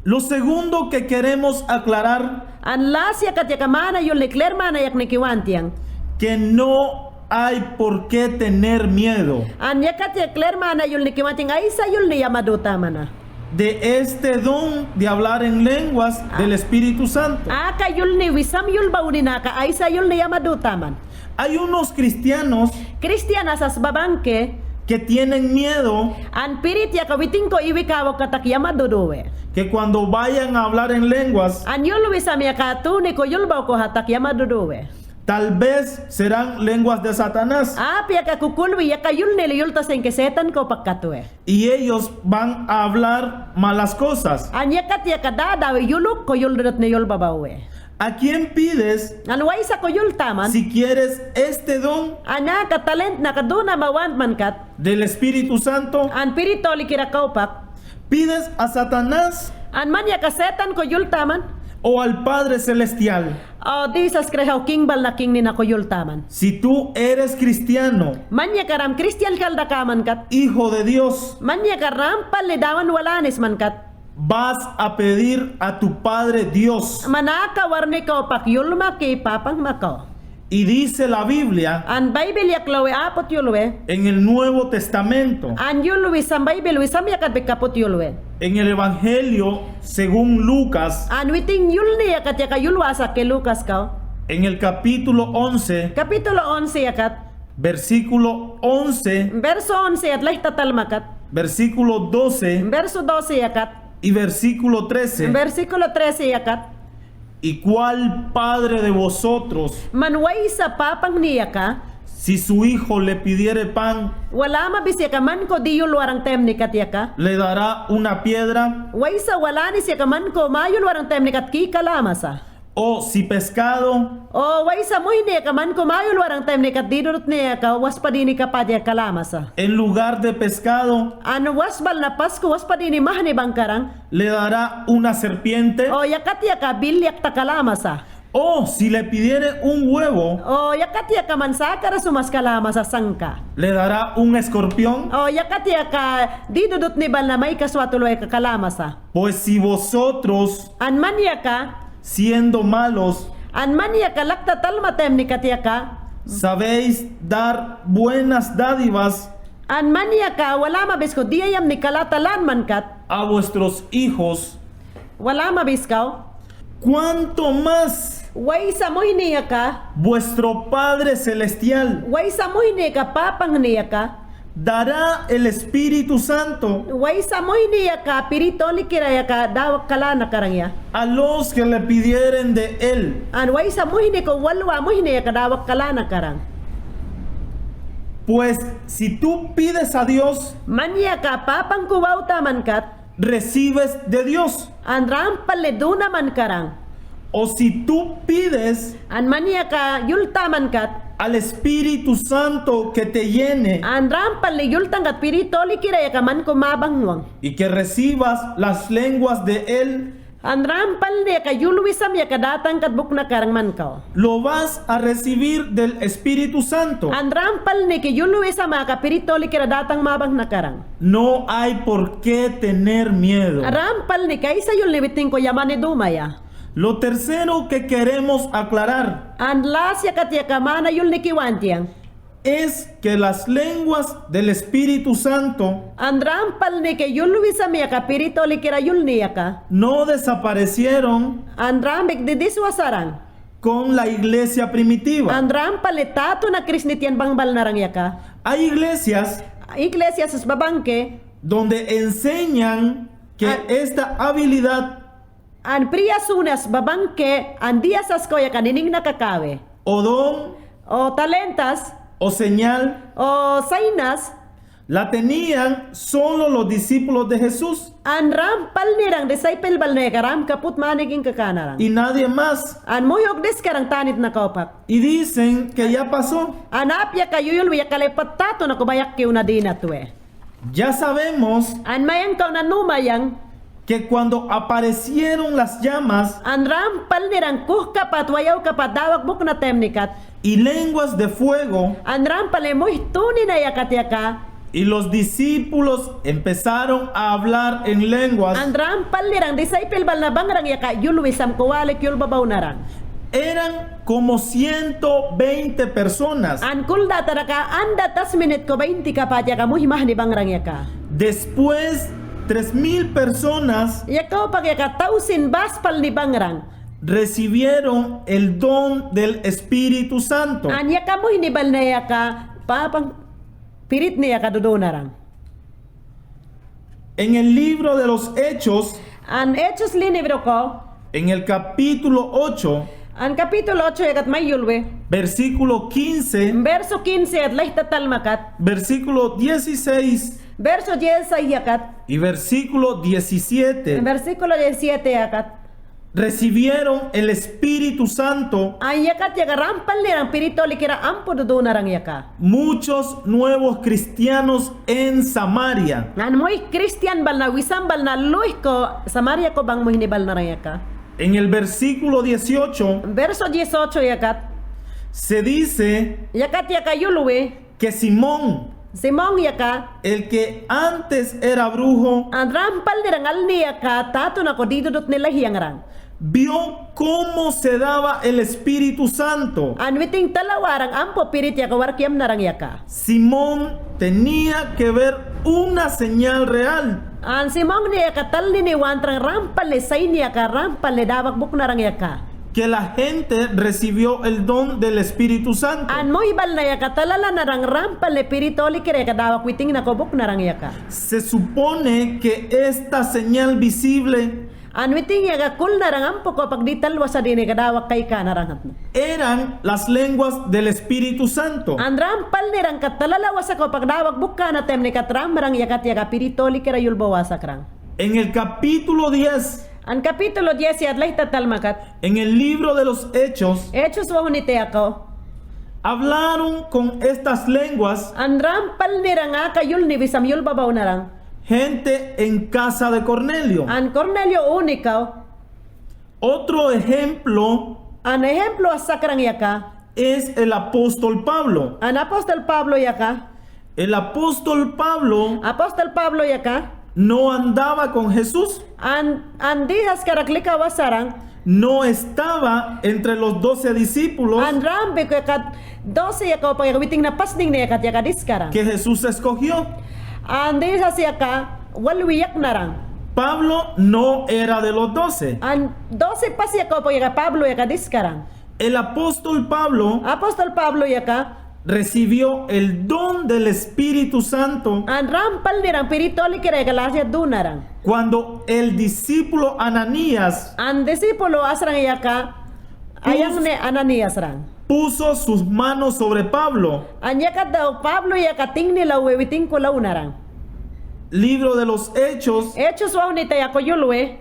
Lo segundo que queremos aclarar. An last yakat yaka mana yulne kler mana yakne kiwantiyan. Que no hay por qué tener miedo. An yakat yaka kler mana yulne kiwantiyan, aysa yulne yamadu tamana. De este don de hablar en lenguas del Espíritu Santo. Aka yulne wisam yulbaw nina ka aysa yulne yamadu taman. Hay unos cristianos. Kristiyan asas baban ke. Que tienen miedo. An Spirit yaka witing ko iwi kawa katak yamaduduwe. Que cuando vayan a hablar en lenguas. An yul wisam yaka tuni ko yulbaw ko hatak yamaduduwe. Tal vez serán lenguas de Satanás. Ap yaka kukulwi yaka yulne le yultasen ke Setan ko pak katwe. Y ellos van a hablar malas cosas. An yakat yaka dadawe yuluk ko yuldudut ne yulbabawe. ¿A quién pides? An waysa ko yultaman. Si quieres este don. An aka talent na ka duna ma want man kat. Del Espíritu Santo. An Spirit Holy kira kaw pak. ¿Pides a Satanás? An man yaka Setan ko yultaman. ¿O al Padre Celestial? O Jisas Kraist o King balna King nina ko yultaman. Si tú eres cristiano. Man yaka ram Kristiyan kalda kaman kat. Hijo de Dios. Man yaka rampal ne Dawan walanis man kat. Vas a pedir a tu Padre Dios. Man aka warmi kaw pak yulma ki papang makaw. Y dice la Biblia. An Baibil yaklaw we aput yul we. En el Nuevo Testamento. An yul wisam Baibil wisam yakat bi kaput yul we. En el Evangelio según Lucas. An witing yulne yakat yaka yul wasa ke Lukas kaw. En el capítulo once. Kapitulo onse yakat. Versículo once. Verso onse yakat layta talmakat. Versículo doce. Verso doce yakat. Y versículo trece. Versículo trece yakat. ¿Y cuál padre de vosotros? Man waysa papangni yaka. Si su hijo le pidiere pan. Wal ama bis yaka man ko diyul warang taymni kat yaka. Le dará una piedra. Waysa walanis yaka man ko mayul warang taymni kat kika lama sa. O si pescado. O waysa muhni yaka man ko mayul warang taymni kat didurut ne yaka waspa dini kapad yaka lama sa. En lugar de pescado. An wasbal na pasku waspa dini mahni bangkaran. Le dará una serpiente. O yakat yaka bil yak taka lama sa. O si le pidiere un huevo, o yakat yaka man sakara sumas kalamasa sangka, ¿le dará un escorpión? O yakat yaka didudutni bal na mayka swatu luwayka kalamasa. Pues si vosotros, an man yaka, siendo malos, an man yaka lakta talmatemnikat yaka, sabéis dar buenas dádivas, an man yaka wal amabisku diyayamni kala talanmankat, a vuestros hijos, wal amabisku, cuánto más, waysa muhni yaka, vuestro Padre Celestial, waysa muhni yaka Papanni yaka, dará el Espíritu Santo, waysa muhni yaka Spirit Holikira yaka dawak kala nakarangya, a los que le pidieren de él. An waysa muhni ko walwa muhni yaka dawak kala nakarang. Pues si tú pides a Dios, man yaka Papanku wawtamankat, recibes de Dios, an rampalni dunamankarang. O si tú pides, an man yaka yultamankat, al Espíritu Santo que te llene, an rampalni yultankat Spirit Holikira yaka manku mabangwan, y que recibas las lenguas de él, an rampalni yaka yul wisam yaka datangkat buknakarang manku, lo vas a recibir del Espíritu Santo, an rampalniki yul wisam yaka Spirit Holikira datang mabang nakarang. No hay por qué tener miedo. Rampalniki aysayulni witin ko yamani dumaya. Lo tercero que queremos aclarar, an las yakat yaka manayulniki wantiyan, es que las lenguas del Espíritu Santo, an rampalniki yul wisam yaka Spirit Holikira yulni yaka, no desaparecieron, an rambik didiswasarang, con la iglesia primitiva, an rampalni tatuna Krisnitian bang balnarang yaka. Hay iglesias, iglesias sbabangke, donde enseñan que, ah, esta habilidad, an priya sunas babangke an diyasas ko yaka niningna kakawi, o don, o talentas, o señal, o saynas, la tenían solo los discípulos de Jesús, an rampalnirang disciple balna yaka ram kaput manik inka kanarang, y nadie más, an muhuk diskarang tanit na kawpak. Y dicen que ya pasó, an apyaka yuyulwi yaka lipat tatuna ko bayakkiw na dinatwe. Ya sabemos, an mayan kaw na numayan, que cuando aparecieron las llamas, an rampalnirang kuhkapat wayawkapat dawak bukna taymnikat, y lenguas de fuego, an rampalni muhtuni na yakat yaka, y los discípulos empezaron a hablar en lenguas, an rampalnirang disciple balna bangrang yaka yul wisam ko walik yul babaw narang. Eran como ciento veinte personas. An kuldata raka anda tasminit ko veinte kapat yaka muhimahni bangrang yaka. Después, tres mil personas, yaka kawpak yaka tawsin baspalni bangrang, recibieron el don del Espíritu Santo, an yaka muhni balna yaka Papan Spiritni yaka dudunarang. En el libro de los Hechos, an Hechos linibroko, en el capítulo ocho, an capítulo ocho yakat mayulwi, versículo quince, verso quince yat lista talmakat, versículo dieciséis, verso dieciséis yakat, y versículo diecisiete, versículo diecisiete yakat, recibieron el Espíritu Santo, an yakat yaka rampalnirang Spirit Holikira ampo dudunarang yaka. Muchos nuevos cristianos en Samaria. An muhik Kristian balna wisam balna luyh ko Samaria ko bang muhni balnarang yaka. En el versículo dieciocho, verso dieciocho yakat, se dice, yakat yaka yulwi, que Simón, Simón yaka, el que antes era brujo, an rampalnirang alni yaka tatuna ko didudutni lahiyangrang, vio cómo se daba el Espíritu Santo, an witing talawarang ampo Spirit yaka wark yamnarang yaka. Simón tenía que ver una señal real, an Simónni yaka talnini wantrang rampalni sign yaka rampalni dawak buknarang yaka, que la gente recibió el don del Espíritu Santo, an muhbalna yaka talalanarang rampalni Spirit Holikira yaka dawak witing na ko buknarang yaka. Se supone que esta señal visible, an witing yaka kulnarang ampo ko pagditalwasa dini ka dawak kaykanarang hatna, eran las lenguas del Espíritu Santo, an rampalnirang ka talalawasa ko pagdawak bukana taymni ka tramrang yakat yaka Spirit Holikira yulbawasakrang. En el capítulo diez, an capítulo diez yat lista talmakat, en el libro de los Hechos, Hechos wahunite ako, hablaron con estas lenguas, an rampalnirang aka yulni wisam yulbabaw narang, gente en casa de Cornelio, an Cornelio uni kaw. Otro ejemplo, An ehemplo a sakrang yaka. Es el apóstol Pablo. An apóstol Pablo yaka. El apóstol Pablo. Apóstol Pablo yaka. No andaba con Jesús. An, an Jisas karak likaw asarang. No estaba entre los doce discípulos. An rampe ko yakat doce yakaw pa yaka witing na pasning ne yakat yaka diskarang. Que Jesús escogió. An Jisas yaka walwi yaknarang. Pablo no era de los doce. An doce pas yakaw pa yaka Pablo yaka diskarang. El apóstol Pablo. Apóstol Pablo yaka. Recibió el don del Espíritu Santo. An rampal nirang Spirit Holikira yaka lasiya dunarang. Cuando el discípulo Ananías. An discípulo asrang yaka. Pus- ayang ne Ananiasrang. Puso sus manos sobre Pablo. An yakat daw Pablo yaka tingni lawwe witing ko lawnarang. Libro de los Hechos. Hechos wawhni tayako yulwe.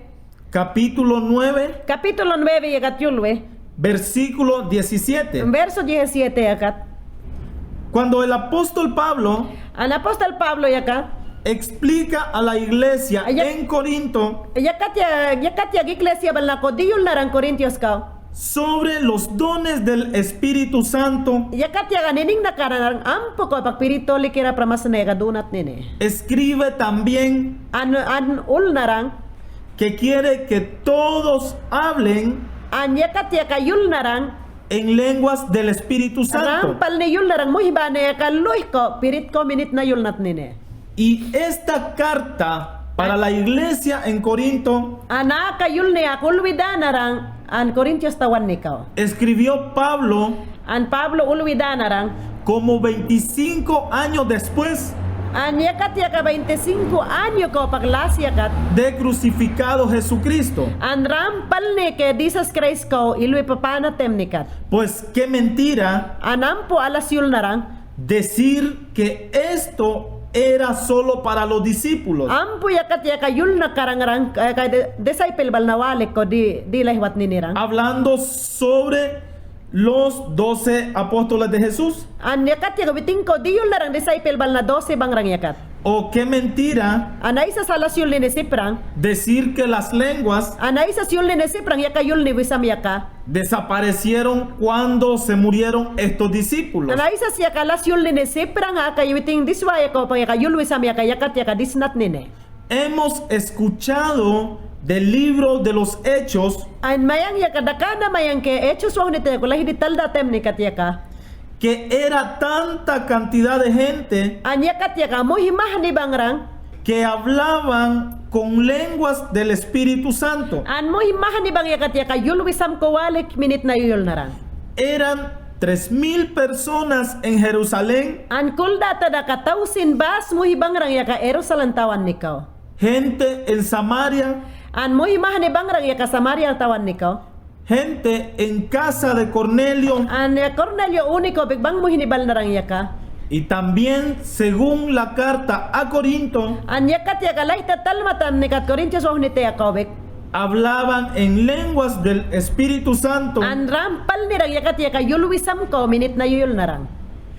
Capítulo nueve. Capítulo nueve yakat yulwe. Versículo diecisiete. Verso diecisiete yakat. Cuando el apóstol Pablo. An apóstol Pablo yaka. Explica a la iglesia. Ay, yak- en Corinto. Yakat ya, yakat ya iglesia balna ko di yulnarang Corintios kaw. Sobre los dones del Espíritu Santo. Yakat yaka niningnakaran ampo ko pak Spirit Holikira pramasne yaka dunat nine. Escribe también. An, an ulnarang. Que quiere que todos hablen. An yakat yaka yulnarang. En lenguas del Espíritu Santo. Rampal ne yulnarang muhibane yaka luhko Spirit ko minit na yulnat nine. Y esta carta para la iglesia en Corinto. An aka yulni aka ulwi danarang an Corintios tawanni kaw. Escribió Pablo. An Pablo ulwi danarang. Como veinticinco años después. An yakat yaka veinticinco año ko pak las yakat. De crucificado Jesucristo. An rampal ne ke Jisas Kraist kaw ilwi papana temnikat. Pues qué mentira. An ampo alas yulnarang. Decir que esto era solo para los discípulos. Ampo yakat yaka yulnakarangrang, eh, ka de-, disciple balna walik ko di, di lahiwat ninirang. Hablando sobre los doce apóstoles de Jesús. An yakat yaka witing ko di yulnarang disciple balna doce bangrang yakat. O qué mentira. An aysas alas yulni ne siprang. Decir que las lenguas. An aysas yulni ne siprang yaka yulni wisam yaka. Desaparecieron cuando se murieron estos discípulos. An aysas yaka alas yulni ne siprang aka witing diswa yaka o pa yaka yul wisam yaka yakat yaka disnat nine. Hemos escuchado del libro de los Hechos. An mayang yaka dakana mayang ke Hechos wawhni tayako lahidi talda temnikat yaka. Que era tanta cantidad de gente. An yakat yaka muhi mahni bangrang. Que hablaban con lenguas del Espíritu Santo. An muhi mahni bang yakat yaka yul wisam ko walik minit na yuyulnarang. Eran tres mil personas en Jerusalén. An kuldata daka tawsin bas muhi bangrang yaka Jerusalén tawanni kaw. Gente en Samaria. An muhi mahni bangrang yaka Samaria tawanni kaw. Gente en casa de Cornelio. An ya Cornelio uniko bek bang muhni balnarang yaka. Y también, según la carta a Corinto, an yakat yaka layta talmatamnikat Corintios wawhni tayako bek. Hablaban en lenguas del Espíritu Santo. An rampal nirang yakat yaka yul wisam ko minit na yuyulnarang.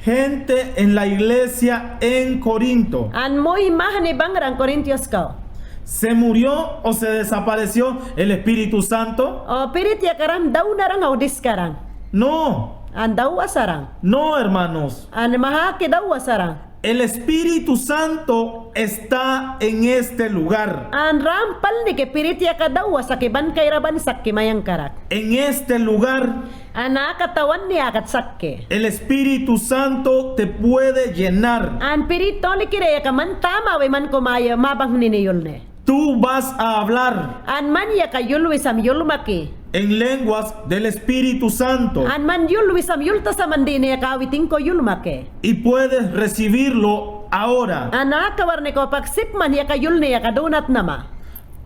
Gente en la iglesia en Corinto. An muhi mahni bangrang Corintios kaw. ¿Se murió o se desapareció el Espíritu Santo? O Spirit yakaram dawnarang o diskarang? No. An dawa sarang. No, hermanos. An maha ke dawa sarang. El Espíritu Santo está en este lugar. An rampal ne ke Spirit yaka dawa sa ke ban kayraban sa ke mayang karak. En este lugar. An aka tawanni akat sakke. El Espíritu Santo te puede llenar. An Spirit Holikira yaka man tama we man ko maya mabang nine yulne. Tú vas a hablar. An man yaka yul wisam yulmake. En lenguas del Espíritu Santo. An man yul wisam yultasaman dine yaka witing ko yulmake. Y puedes recibirlo ahora. An aka warne ko paksipman yaka yulne yaka dunat nama.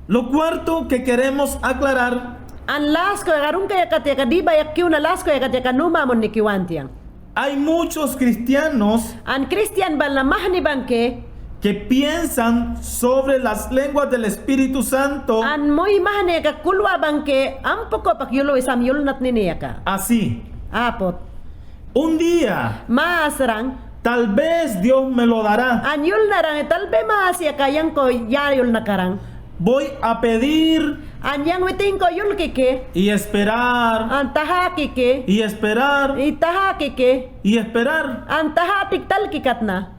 Lo cuarto que queremos aclarar. An las ko karungka yakat yaka diba yak kiuna las ko yakat yaka numamon ni kiwantiang. Hay muchos cristianos. An Kristian balna mahni bangke. Que piensan sobre las lenguas del Espíritu Santo. An muhi mahni yaka kulwa bangke ampo ko pak yul wisam yulnat nine yaka. Así. Apot. Un día. Masrang. Tal vez Dios me lo dará. An yulnarang tal vez mas yaka yang ko ya yulnakarang. Voy a pedir An yang witin ko yulkiki. Y esperar. An taha kiki. Y esperar. Y taha kiki. Y esperar. An taha tiktal kikat na.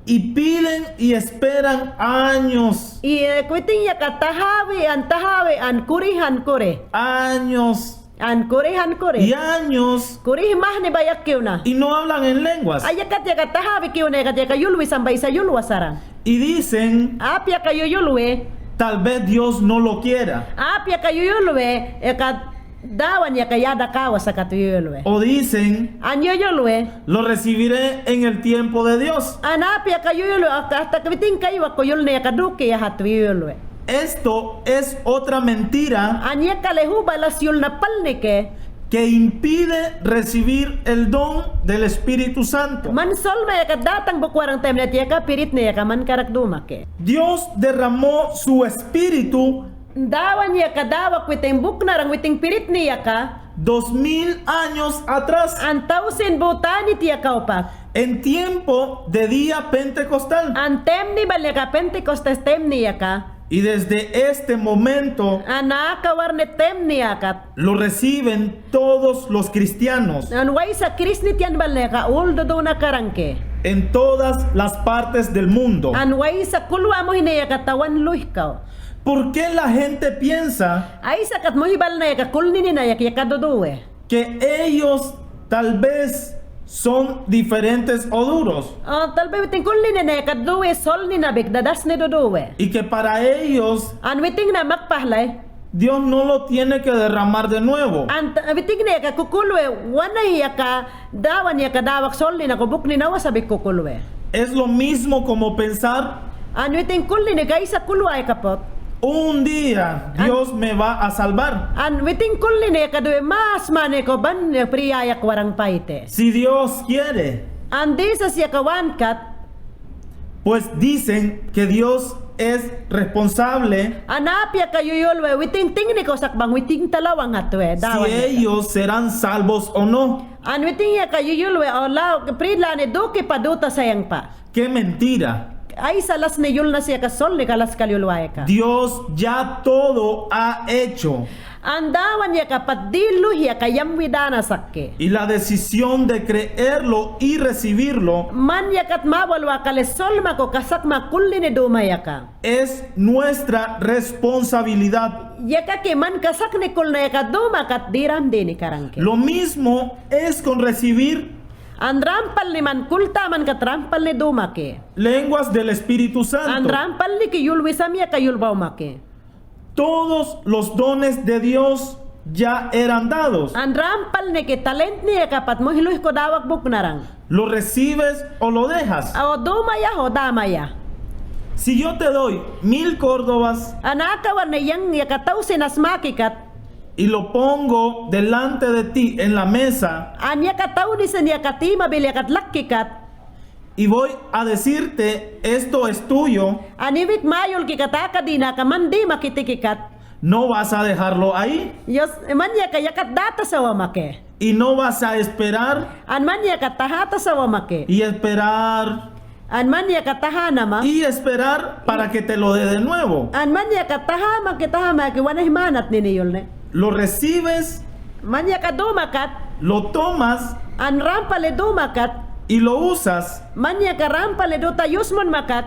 Y piden y esperan años. Y, eh, witin yaka tahawi, an tahawi, an kuri, an kuri. Años. An kuri, an kuri. Y años. Kuri mahni bayak kiwna. Y no hablan en lenguas. Ayakat yaka tahawi kiwna, ayakat yaka yulwi sambay sa yulwa saran. Y dicen, apya ka yuyulwi. Tal vez Dios no lo quiera. Apya ka yuyulwi, yaka Dawan yaka yadakawa sa kat yuyulwi. O dicen, an yuyulwi. Lo recibiré en el tiempo de Dios. An apya ka yuyulwi, aka, aka witin kaywa ko yulni yaka duki yahat yuyulwi. Esto es otra mentira. An yaka le hubalas yulna palniki. Que impide recibir el don del Espíritu Santo. Man solma yaka datang buk waran taymni yaka piritni yaka man karak dumaki. Dios derramó su espíritu. Dawan yaka dawak witin buknaran witin piritni yaka. Dos mil años atrás. An tawsin butani tiya kawpak. En tiempo de día pentecostal. An taymni bal yaka Pentecostés taymni yaka. Y desde este momento. An aka warni taymni yakat. Lo reciben todos los cristianos. An waysa Kristiyanu bal yaka ul duduna karanki. En todas las partes del mundo. An waysa kulwa muhni yaka tawan luhikaw. ¿Por qué la gente piensa? Aysakat muhbalna yaka kulnini na yaka, yaka duduwi. Que ellos tal vez son diferentes o duros. O, tal vez witin kulnini na yaka duduwi, solni na bik dadasni duduwi. Y que para ellos. An witin na makpahlay. Dios no lo tiene que derramar de nuevo. An, witin na yaka kukulwi, wana yaka Dawan yaka dawak solni na ko bukni na wasa bik kukulwi. Es lo mismo como pensar. An witin kulnini kaysa kulwa yaka put. Un día Dios me va a salvar. An witin kulnini yaka duwi mas mani ko ban priyayak waran payti. Si Dios quiere. An Disas yaka wankat. Pues dicen que Dios es responsable. An apya ka yuyulwi witin tingni ko sakbang witin talawan hatwe, Dawan yaka. Si ellos serán salvos o no. An witin yaka yuyulwi o law, pri lani duki pa duta sayang pa. Qué mentira. Aysa lasni yulna si yaka solni ka laskal yulwa yaka. Dios ya todo ha hecho. An Dawan yaka pat di luhi yaka yamwi dana saki. Y la decisión de creerlo y recibirlo. Man yakat mawalwa kali solma ko kasakma kulnini duma yaka. Es nuestra responsabilidad. Yakaki man kasakni kulna yaka dumakat diramdini karanki. Lo mismo es con recibir. An rampalni man kultamankat rampalni dumaki. Lenguas del Espíritu Santo. An rampalniki yul wisam yaka yul bawmaki. Todos los dones de Dios ya eran dados. An rampalniki talentni yaka pat muhi luhi ko dawak buknaran. Lo recibes o lo dejas. O dumaya o damaya. Si yo te doy mil córdobas. An aka warni yang yaka tawsin as makikat. Y lo pongo delante de ti en la mesa. An yaka tawnisan yaka timabil yakat lakkikat. Y voy a decirte, esto es tuyo. An iwit mayulkikat aka dina ka man dimaki tikikat. No vas a dejarlo ahí. Yus, man yaka yakat data sawa maki. Y no vas a esperar. An man yaka taha ta sawa maki. Y esperar. An man yaka taha nama. Y esperar para que te lo dé de nuevo. An man yaka taha maki, taha maki, wana hi manatnini yulni. Lo recibes. Man yaka dumakat. Lo tomas. An rampali dumakat. Y lo usas. Man yaka rampali duta yusmun makat.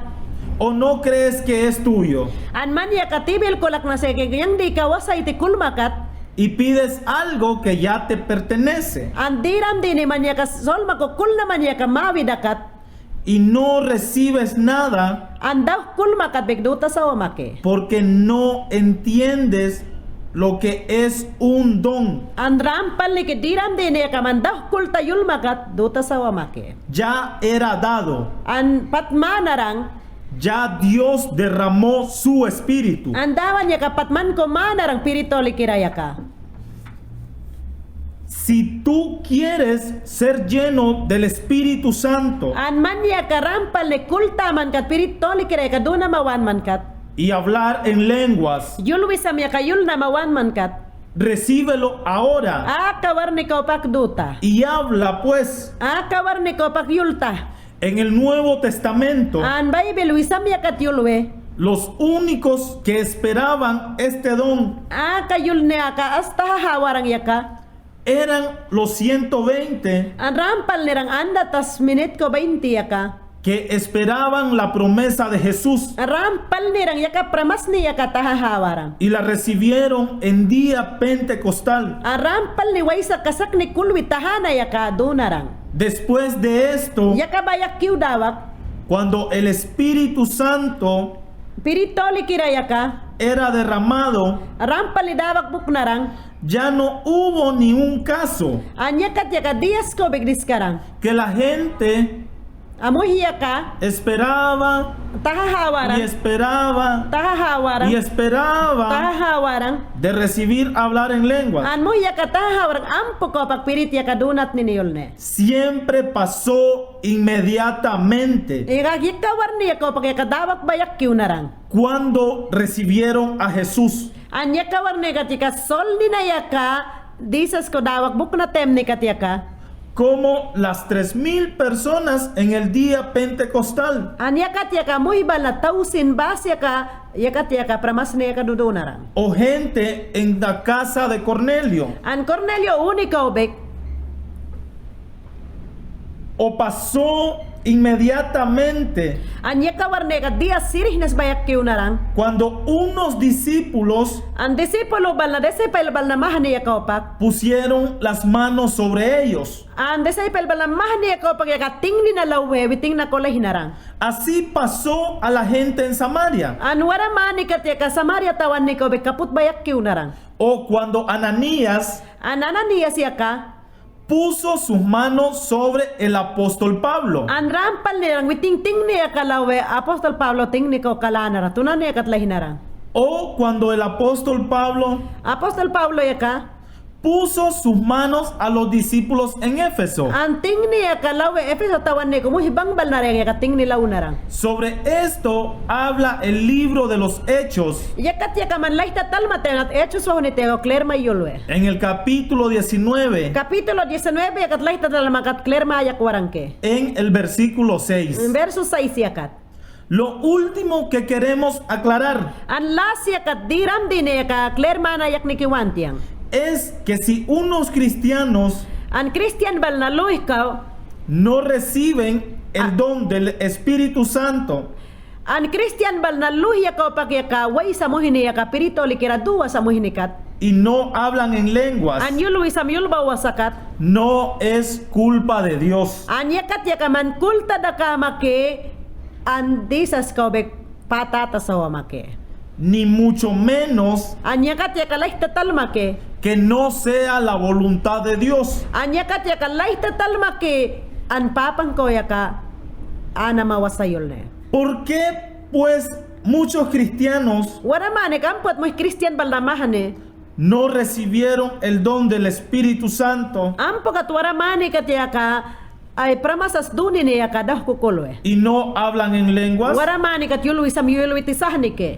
O no crees que es tuyo. An man yaka tibil kulak na seki yang di ka wasa iti kulmakat. Y pides algo que ya te pertenece. An diramdini man yaka solma ko kulna man yaka mawi dakat. Y no recibes nada. An dawk kulmakat bik duta sawa maki. Porque no entiendes lo que es un don. An rampalniki diramdini yaka man dawk kulta yulmakat duta sawa maki. Ya era dado. An pat manaran. Ya Dios derramó su espíritu. An Dawan yaka pat man ko manaran piritolikira yaka. Si tú quieres ser lleno del Espíritu Santo. An man yaka rampalni kultamankat piritolikira yaka duna mawanmankat. Y hablar en lenguas. Yul wisam yaka yulna mawanmankat. Recíbelo ahora. Aka warni kawpak duta. Y habla pues. Aka warni kawpak yulta. En el Nuevo Testamento. An Baybil wisam yakat yulwi. Los únicos que esperaban este don. Aka yulne aka as tahahawaran yaka. Eran los ciento veinte. An rampalnirang anda tasminit ko veinte yaka. Que esperaban la promesa de Jesús. An rampalnirang yaka pramasni yaka tahahawaran. Y la recibieron en día pentecostal. An rampalni waysa kasakni kulwi tahana yaka dunarang. Después de esto, yaka bayak kiw dawak. Cuando el Espíritu Santo, Spirit Holy kira yaka, era derramado, rampalni dawak buknarang. Ya no hubo ni un caso. An yakat yaka diyas kawbik diskarang. Que la gente, a, muhi yaka, esperaba, tahahawaran, y esperaba, tahahawaran, y esperaba, tahahawaran, de recibir hablar en lenguas. An muhi yaka tahahawaran ampu kawpak pirit yaka dunatnini yulne. Siempre pasó inmediatamente. Yaka yikawarni yaka kawpak yaka dawak bayak kiw narang. Cuando recibieron a Jesús. An yikawarni kat yaka solnina yaka disas ko dawak bukna temni kat yaka. Como las tres mil personas en el día pentecostal. An yakat yaka muhi balna tawsin bas yaka, yakat yaka pramasni yaka dudunarang. O gente en la casa de Cornelio. An Cornelio uni kawbik. O pasó inmediatamente. An yikawarni kat diyas sirihnas bayak kiw narang. Cuando unos discípulos, an disipulu balna, disipel balna mahni yaka kawpak, pusieron las manos sobre ellos. An disipel balna mahni yaka kawpak yaka tingnina lawwe, witin na kolay hinarang. Así pasó a la gente en Samaria. An wara mani kat yaka Samaria tawanni kawbik kaput bayak kiw narang. O cuando Ananías, an Ananías yaka, puso sus manos sobre el apóstol Pablo. An rampalnirang witin tingni yaka lawwe apóstol Pablo tingni ko kala narang, tunani yakat lahi narang. O cuando el apóstol Pablo, apóstol Pablo yaka, puso sus manos a los discípulos en Éfeso. An tingni yaka lawwe Efeso tawanni ko muhi bangbal narang yaka tingni law narang. Sobre esto habla el libro de los Hechos. Yakat yaka man layta talma tenat Hechos wahuni tega klerma yulwe. En el capítulo diecinueve. Capítulo diecinueve yakat layta talma kat klerma yak warangke. En el versículo seis. Verso seis yakat. Lo último que queremos aclarar. An las yakat diramdini yaka klerma na yakniki wantiyan. Es que si unos cristianos, an kristian balna luhi kaw, no reciben el don del Espíritu Santo. An kristian balna luhi yaka kawpak yaka waysa muhni yaka Spirit Holy kira duwa sa muhni kat. Y no hablan en lenguas. An yulwisam yulbawa sa kat. No es culpa de Dios. An yakat yaka man kulta dakama ke an disas kawbik patata sawa make. Ni mucho menos, an yakat yaka layta talma ke, que no sea la voluntad de Dios. An yakat yaka layta talma ke an papan kaw yaka anama wasa yulne. ¿Por qué, pues, muchos cristianos, wara mani ka ampat muhi kristian balna mahni, no recibieron el don del Espíritu Santo? Ampa kat wara mani kat yaka, ay, pramasas dunini yaka daw kukulwe. Y no hablan en lenguas. Wara mani kat yulwisam yulwiti sahni ke.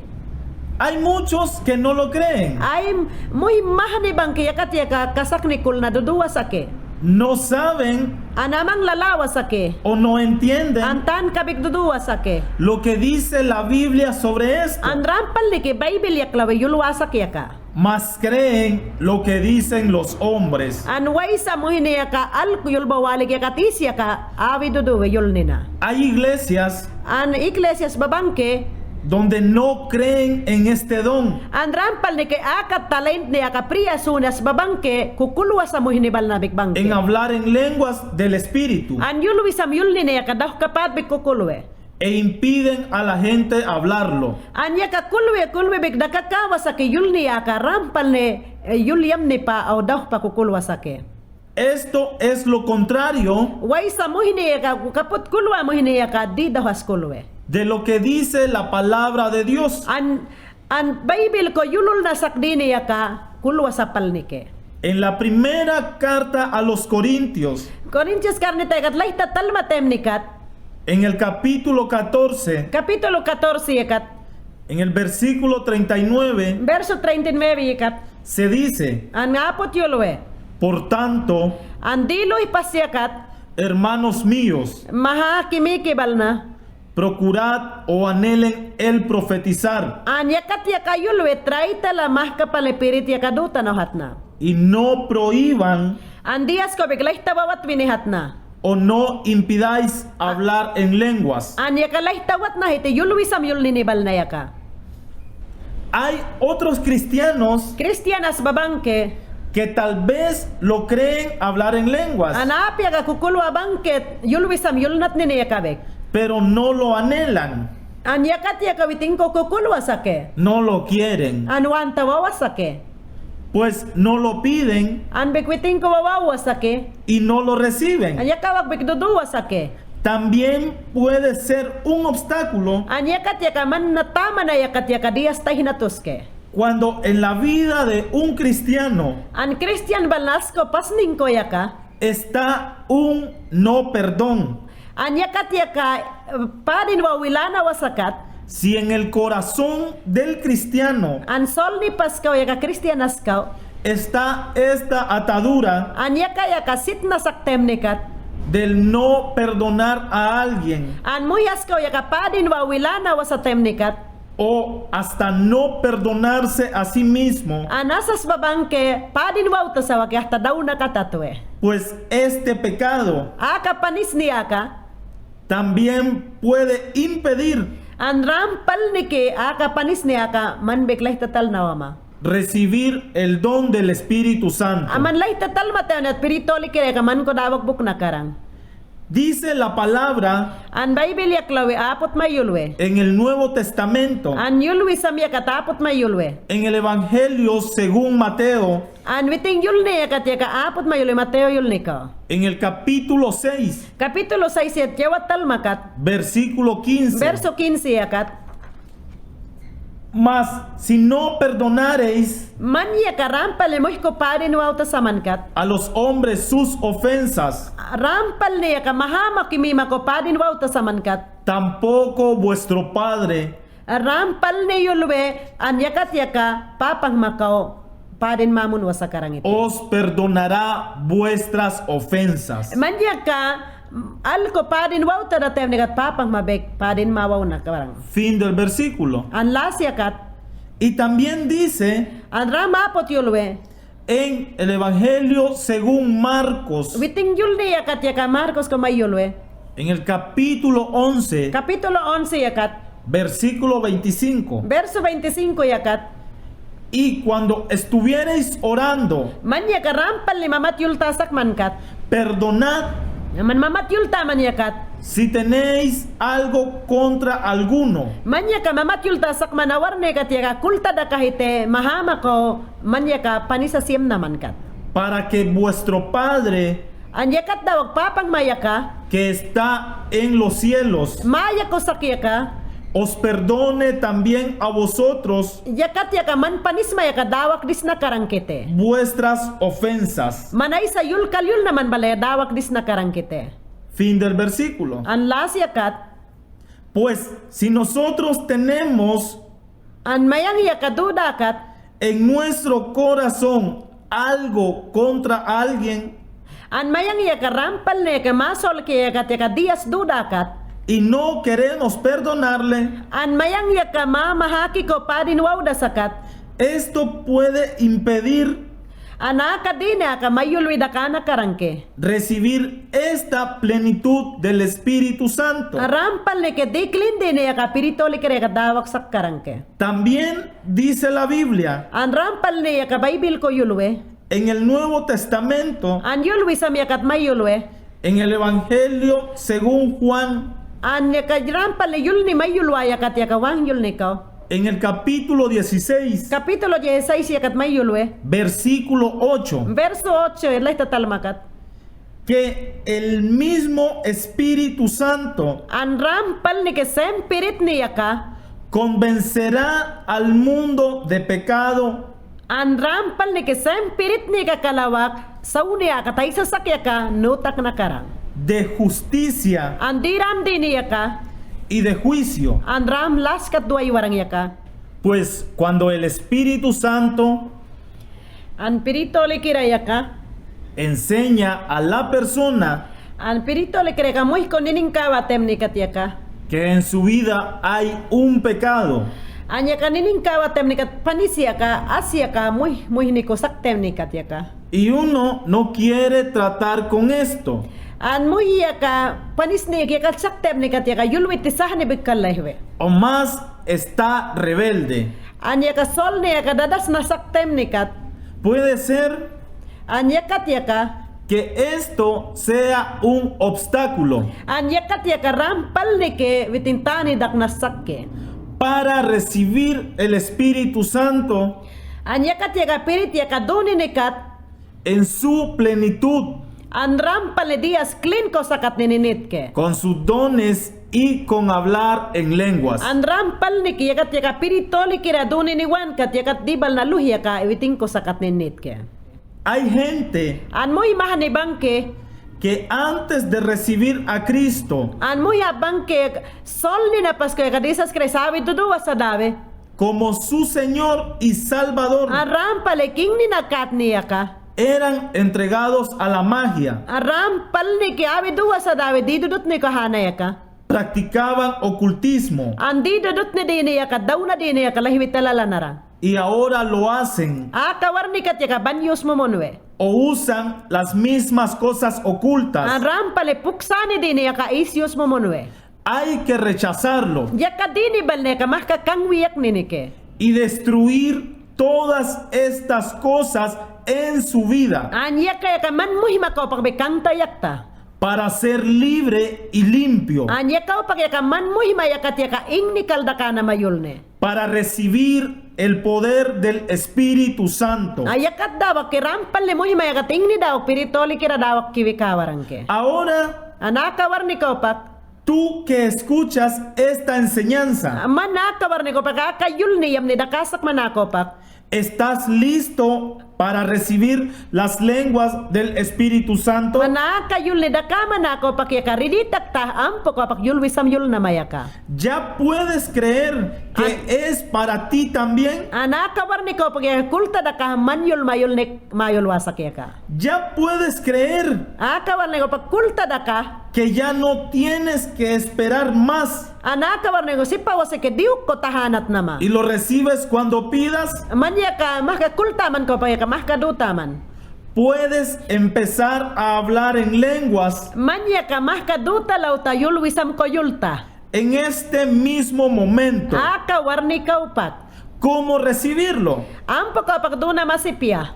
Hay muchos que no lo creen. Ay, muhi mahni bangke yakat yaka kasakni kulna duduwa sa ke. No saben. An amang lalawa sa ke. O no entienden. An tankabik duduwa sa ke. Lo que dice la Biblia sobre esto. An rampalniki Baybil yak lawwe yulwa sa ke yaka. Mas creen lo que dicen los hombres. An waysa muhni yaka alku yulbawalik yaka tis yaka awi duduwe yulnina. Hay iglesias, an iglesias babangke, donde no creen en este don. An rampalniki aka talent ni aka priya sunas babangke kukulwa sa muhni balnabik bangke. En hablar en lenguas del Espíritu. An yulwisam yulnini yaka daw kapatbik kukulwe. E impiden a la gente hablarlo. An yaka kulwi, kulwibik dakakawa sa ke yulni yaka rampalni, eh, yulyamni pa o dawpa kukulwa sa ke. Esto es lo contrario. Waysa muhni yaka, kaput kulwa muhni yaka, di dawhas kulwe. De lo que dice la palabra de Dios. An An Baybil ko yululna sakdini yaka kulwa sapalnike. En la primera carta a los Corintios, Korintios karnita yakat layta talmatemnikat, en el capítulo catorce, capítulo catorce yakat, en el versículo treinta y nueve, verso treinta y nueve yakat, se dice, an apot yulwe. Por tanto, an diluy pas yakat, hermanos míos, maha kimiki balna, Procurad o anhelen el profetizar. An yakat yaka yulwi traitala mahka pali pirit yaka dutanawhatna. Y no prohíban. An Dios kawbik laytawawatwinihatna. O no impidáis hablar en lenguas. An yaka laytawawatna hiti yulwisam yulnini balna yaka. Hay otros cristianos. Cristianas ba banke. Que tal vez lo creen hablar en lenguas. An apyaka kukulwa banke yulwisam yulnatnini yakabik. Pero no lo anhelan. An yakat yaka witin ko kukulwa saki. No lo quieren. An wanta wawa saki. Pues no lo piden. Anbik witin ko wawa saki. Y no lo reciben. An yaka wawakbik duduwa saki. También puede ser un obstáculo. An yakat yaka man na tama na yakat yaka Dios tayna tuski. Cuando en la vida de un cristiano. An cristian bal na asko pasning ko yaka. Está un no perdón. An yakat yaka, eh, padin wawi lana wasakat. Si en el corazón del cristiano. An solnipas kaw yaka cristianas kaw. Está esta atadura. An yaka yaka sitnasak temnikat. Del no perdonar a alguien. An muhyas kaw yaka padin wawi lana wasa temnikat. O hasta no perdonarse a sí mismo. An asas ba banke padin wawta sawaki hasta daw na katatwi. Pues este pecado. Aka panisni aka. También puede impedir. An rampalniki aka panisni aka manbik laytatalnawama. Recibir el don del Espíritu Santo. Aman laytatalma tayna Spirit Holikira yaka man ko dawak bukna karan. Dice la palabra. An Baibil yaklawi aput may yulwi. En el Nuevo Testamento. An yulwisam yakat aput may yulwi. En el Evangelio según Mateo. An witin yulni yakat yaka aput may yulwi Mateo yulni kaw. En el capítulo seis. Capítulo seis yat yawat talmakat. Versículo quince. Verso quince yakat. Mas si no perdonareis. Man yaka rampalni muhi ko padin wawta samankat. A los hombres sus ofensas. Rampalni yaka mahamak mima ko padin wawta samankat. Tampoco vuestro Padre. Rampalni yulwi an yakat yaka papanhma kaw padin mamun wasa karan iti. Os perdonará vuestras ofensas. Man yaka alko padin wawta da temnikat papanhmabik padin mawaw na karan. Fin del versículo. An las yakat. Y también dice. An ram aput yulwi. En el Evangelio según Marcos. Witin yulni yakat yaka Marcos ko may yulwi. En el capítulo once. Capítulo once yakat. Versículo veinticinco. Verso veinticinco yakat. Y cuando estuviereis orando. Man yaka rampalni mamat yulta sakmankat. Perdonad. Aman mamat yulta man yakat. Si tenéis algo contra alguno. Man yaka mamat yulta sakman awarnikat yaka kultadaka hiti mahamak o man yaka panisa siyemna mankat. Para que vuestro Padre. An yakat dawak papanhma yaka. Que está en los cielos. Maya kosak yaka. Os perdone también a vosotros. Yakat yaka man panisma yaka dawak disna karan kiti. Vuestras ofensas. Man aysa yulkal yulna man bala dawak disna karan kiti. Fin del versículo. An las yakat. Pues si nosotros tenemos. An mayan yaka dudakat. En nuestro corazón algo contra alguien. An mayan yaka rampalni yaka masolki yakat yaka diyas dudakat. Y no queremos perdonarle. An mayan yaka mamahaki ko padin wawda sakat. Esto puede impedir. An aka dini aka may yulwi dakana karan ki. Recibir esta plenitud del Espíritu Santo. Rampalniki dikilin dini aka Spirit Holikira yaka dawak sak karan ki. También dice la Biblia. An rampalni yaka Baibil ko yulwi. En el Nuevo Testamento. An yulwisam yakat may yulwi. En el Evangelio según Juan. An yaka rampalni yulni may yulwa yakat yaka Juan yulni kaw. En el capítulo dieciséis. Capítulo dieciséis yakat may yulwi. Versículo ocho. Verso ocho, layta talmakat. Que el mismo Espíritu Santo. An rampalniki sem Spiritni yaka. Convencerá al mundo de pecado. An rampalniki sem Spiritni yaka kalawak, sawni yaka taysasak yaka, nutak na karan. De justicia. An diram dini yaka. Y de juicio. An ram laskat duway waran yaka. Pues cuando el Espíritu Santo. An Spirit Holikira yaka. Enseña a la persona. An Spirit Holikira yaka muhik ko niningkawa temnikat yaka. que en su vida hay un pecado. An yaka niningkawa temnikat panis yaka, as yaka, muih, muihni ko sak temnikat yaka. Y uno no quiere tratar con esto. An muih yaka, panisni yaka sak temnikat yaka, yulwi tisahni bikal lahiwe. O más está rebelde. An yaka solni yaka dadasna sak temnikat. Puede ser An yakat yaka. Que esto sea un obstáculo. An yakat yaka rampalnike witin tani dakna sakke. Para recibir el Espíritu Santo. An yakat yaka Spirit yaka duninikat. En su plenitud. An rampalni diyas klin ko sakatninitke. Con sus dones y con hablar en lenguas. An rampalnike yakat yaka Spirit Holikira duniniwankat yakat dibal na luhi yaka witin ko sakatninitke. Hay gente An muhi mahani bangke. Que antes de recibir a Cristo, An muhi a bangke solni na pasko yaka Jisas Kraist awi duduwa sa dawe. Como su Señor y Salvador, An rampal kinni na katni yaka. Eran entregados a la magia. An rampalnike awi duwa sa dawe didudutni ko hana yaka. Practicaban ocultismo. An didudutni dini yaka, dawna dini yaka, lahiwi talala naran. Y ahora lo hacen. Aka warnikat yaka ban yusmumunwe. O usan las mismas cosas ocultas. An rampal puksani dini yaka is yusmumunwe. Hay que rechazarlo. Yaka dini balne yaka mahka kangwi yakninike. Y destruir todas estas cosas en su vida. An yaka yaka man muhima kawpak bi kangta yakta. Para ser libre y limpio. An yaka kawpak yaka man muhima yakat yaka ingnikal dakana mayulne. Para recibir el poder del Espíritu Santo. An yakat dawak ki rampalni muhima yakat ingni dawak Spirit Holikira dawak kiwi ka waranke. Ahora, An aka warni kawpak. Tú que escuchas esta enseñanza. Man aka warni kawpak aka yulni yamni dakasak man aka kawpak. ¿Estás listo para recibir las lenguas del Espíritu Santo? Man aka yulni daka man aka kawpak yaka ridi takta ampo kawpak yul wisam yulnama yaka. Ya puedes creer que An- es para ti también. An aka warni kawpak yaka kulta daka man yul mayulne mayul wasak yaka. Ya puedes creer Aka warni kawpak kulta daka. Que ya no tienes que esperar más. An aka warni kawpak sip pawase ke diyuk ko tahanat nama. Y lo recibes cuando pidas. Man yaka mahka kulta man kawpak yaka mahka duta man. Puedes empezar a hablar en lenguas. Man yaka mahka duta lawta yul wisam ko yulta. En este mismo momento. Aka warni kawpak. ¿Cómo recibirlo? Ampo kawpak duna masipia.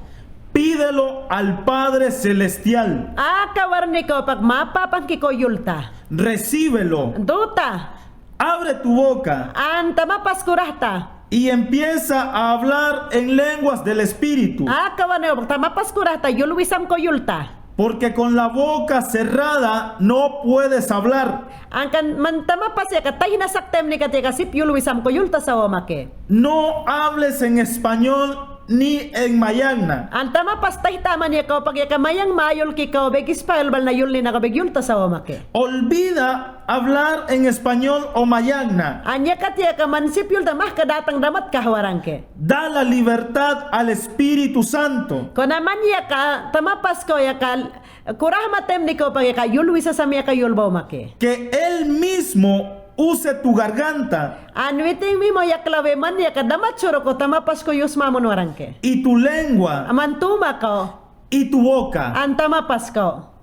Pídelo al Padre Celestial. Aka warni kawpak mapapanki ko yulta. Recíbelo. Duta. Abre tu boca. An tamapas kurahta. Y empieza a hablar en lenguas del Espíritu. Aka warni kawpak tamapas kurahta yul wisam ko yulta. Porque con la boca cerrada no puedes hablar. Angkan man tamapas yaka tayna sak temnikat yaka sip yul wisam ko yulta sawamake. No hables en español ni en mayagna. An tamapas taytaman yaka kawpak yaka mayang mayul ki kawbek, ispayul balna yulni na kawbek yulta sawamake. Olvida hablar en español o mayagna. An yakat yaka man sip yulta mahka datang damat ka waranke. Da la libertad al Espíritu Santo. Kona man yaka tamapas ko yaka kurahma temni kawpak yaka yul wisasam yaka yul bawmake. Que él mismo use tu garganta. An witin mismo yaklawi man yaka damat churu ko tamapas ko yusmamun waranke. Y tu lengua. Aman tuma ko. Y tu boca. An tamapas ko.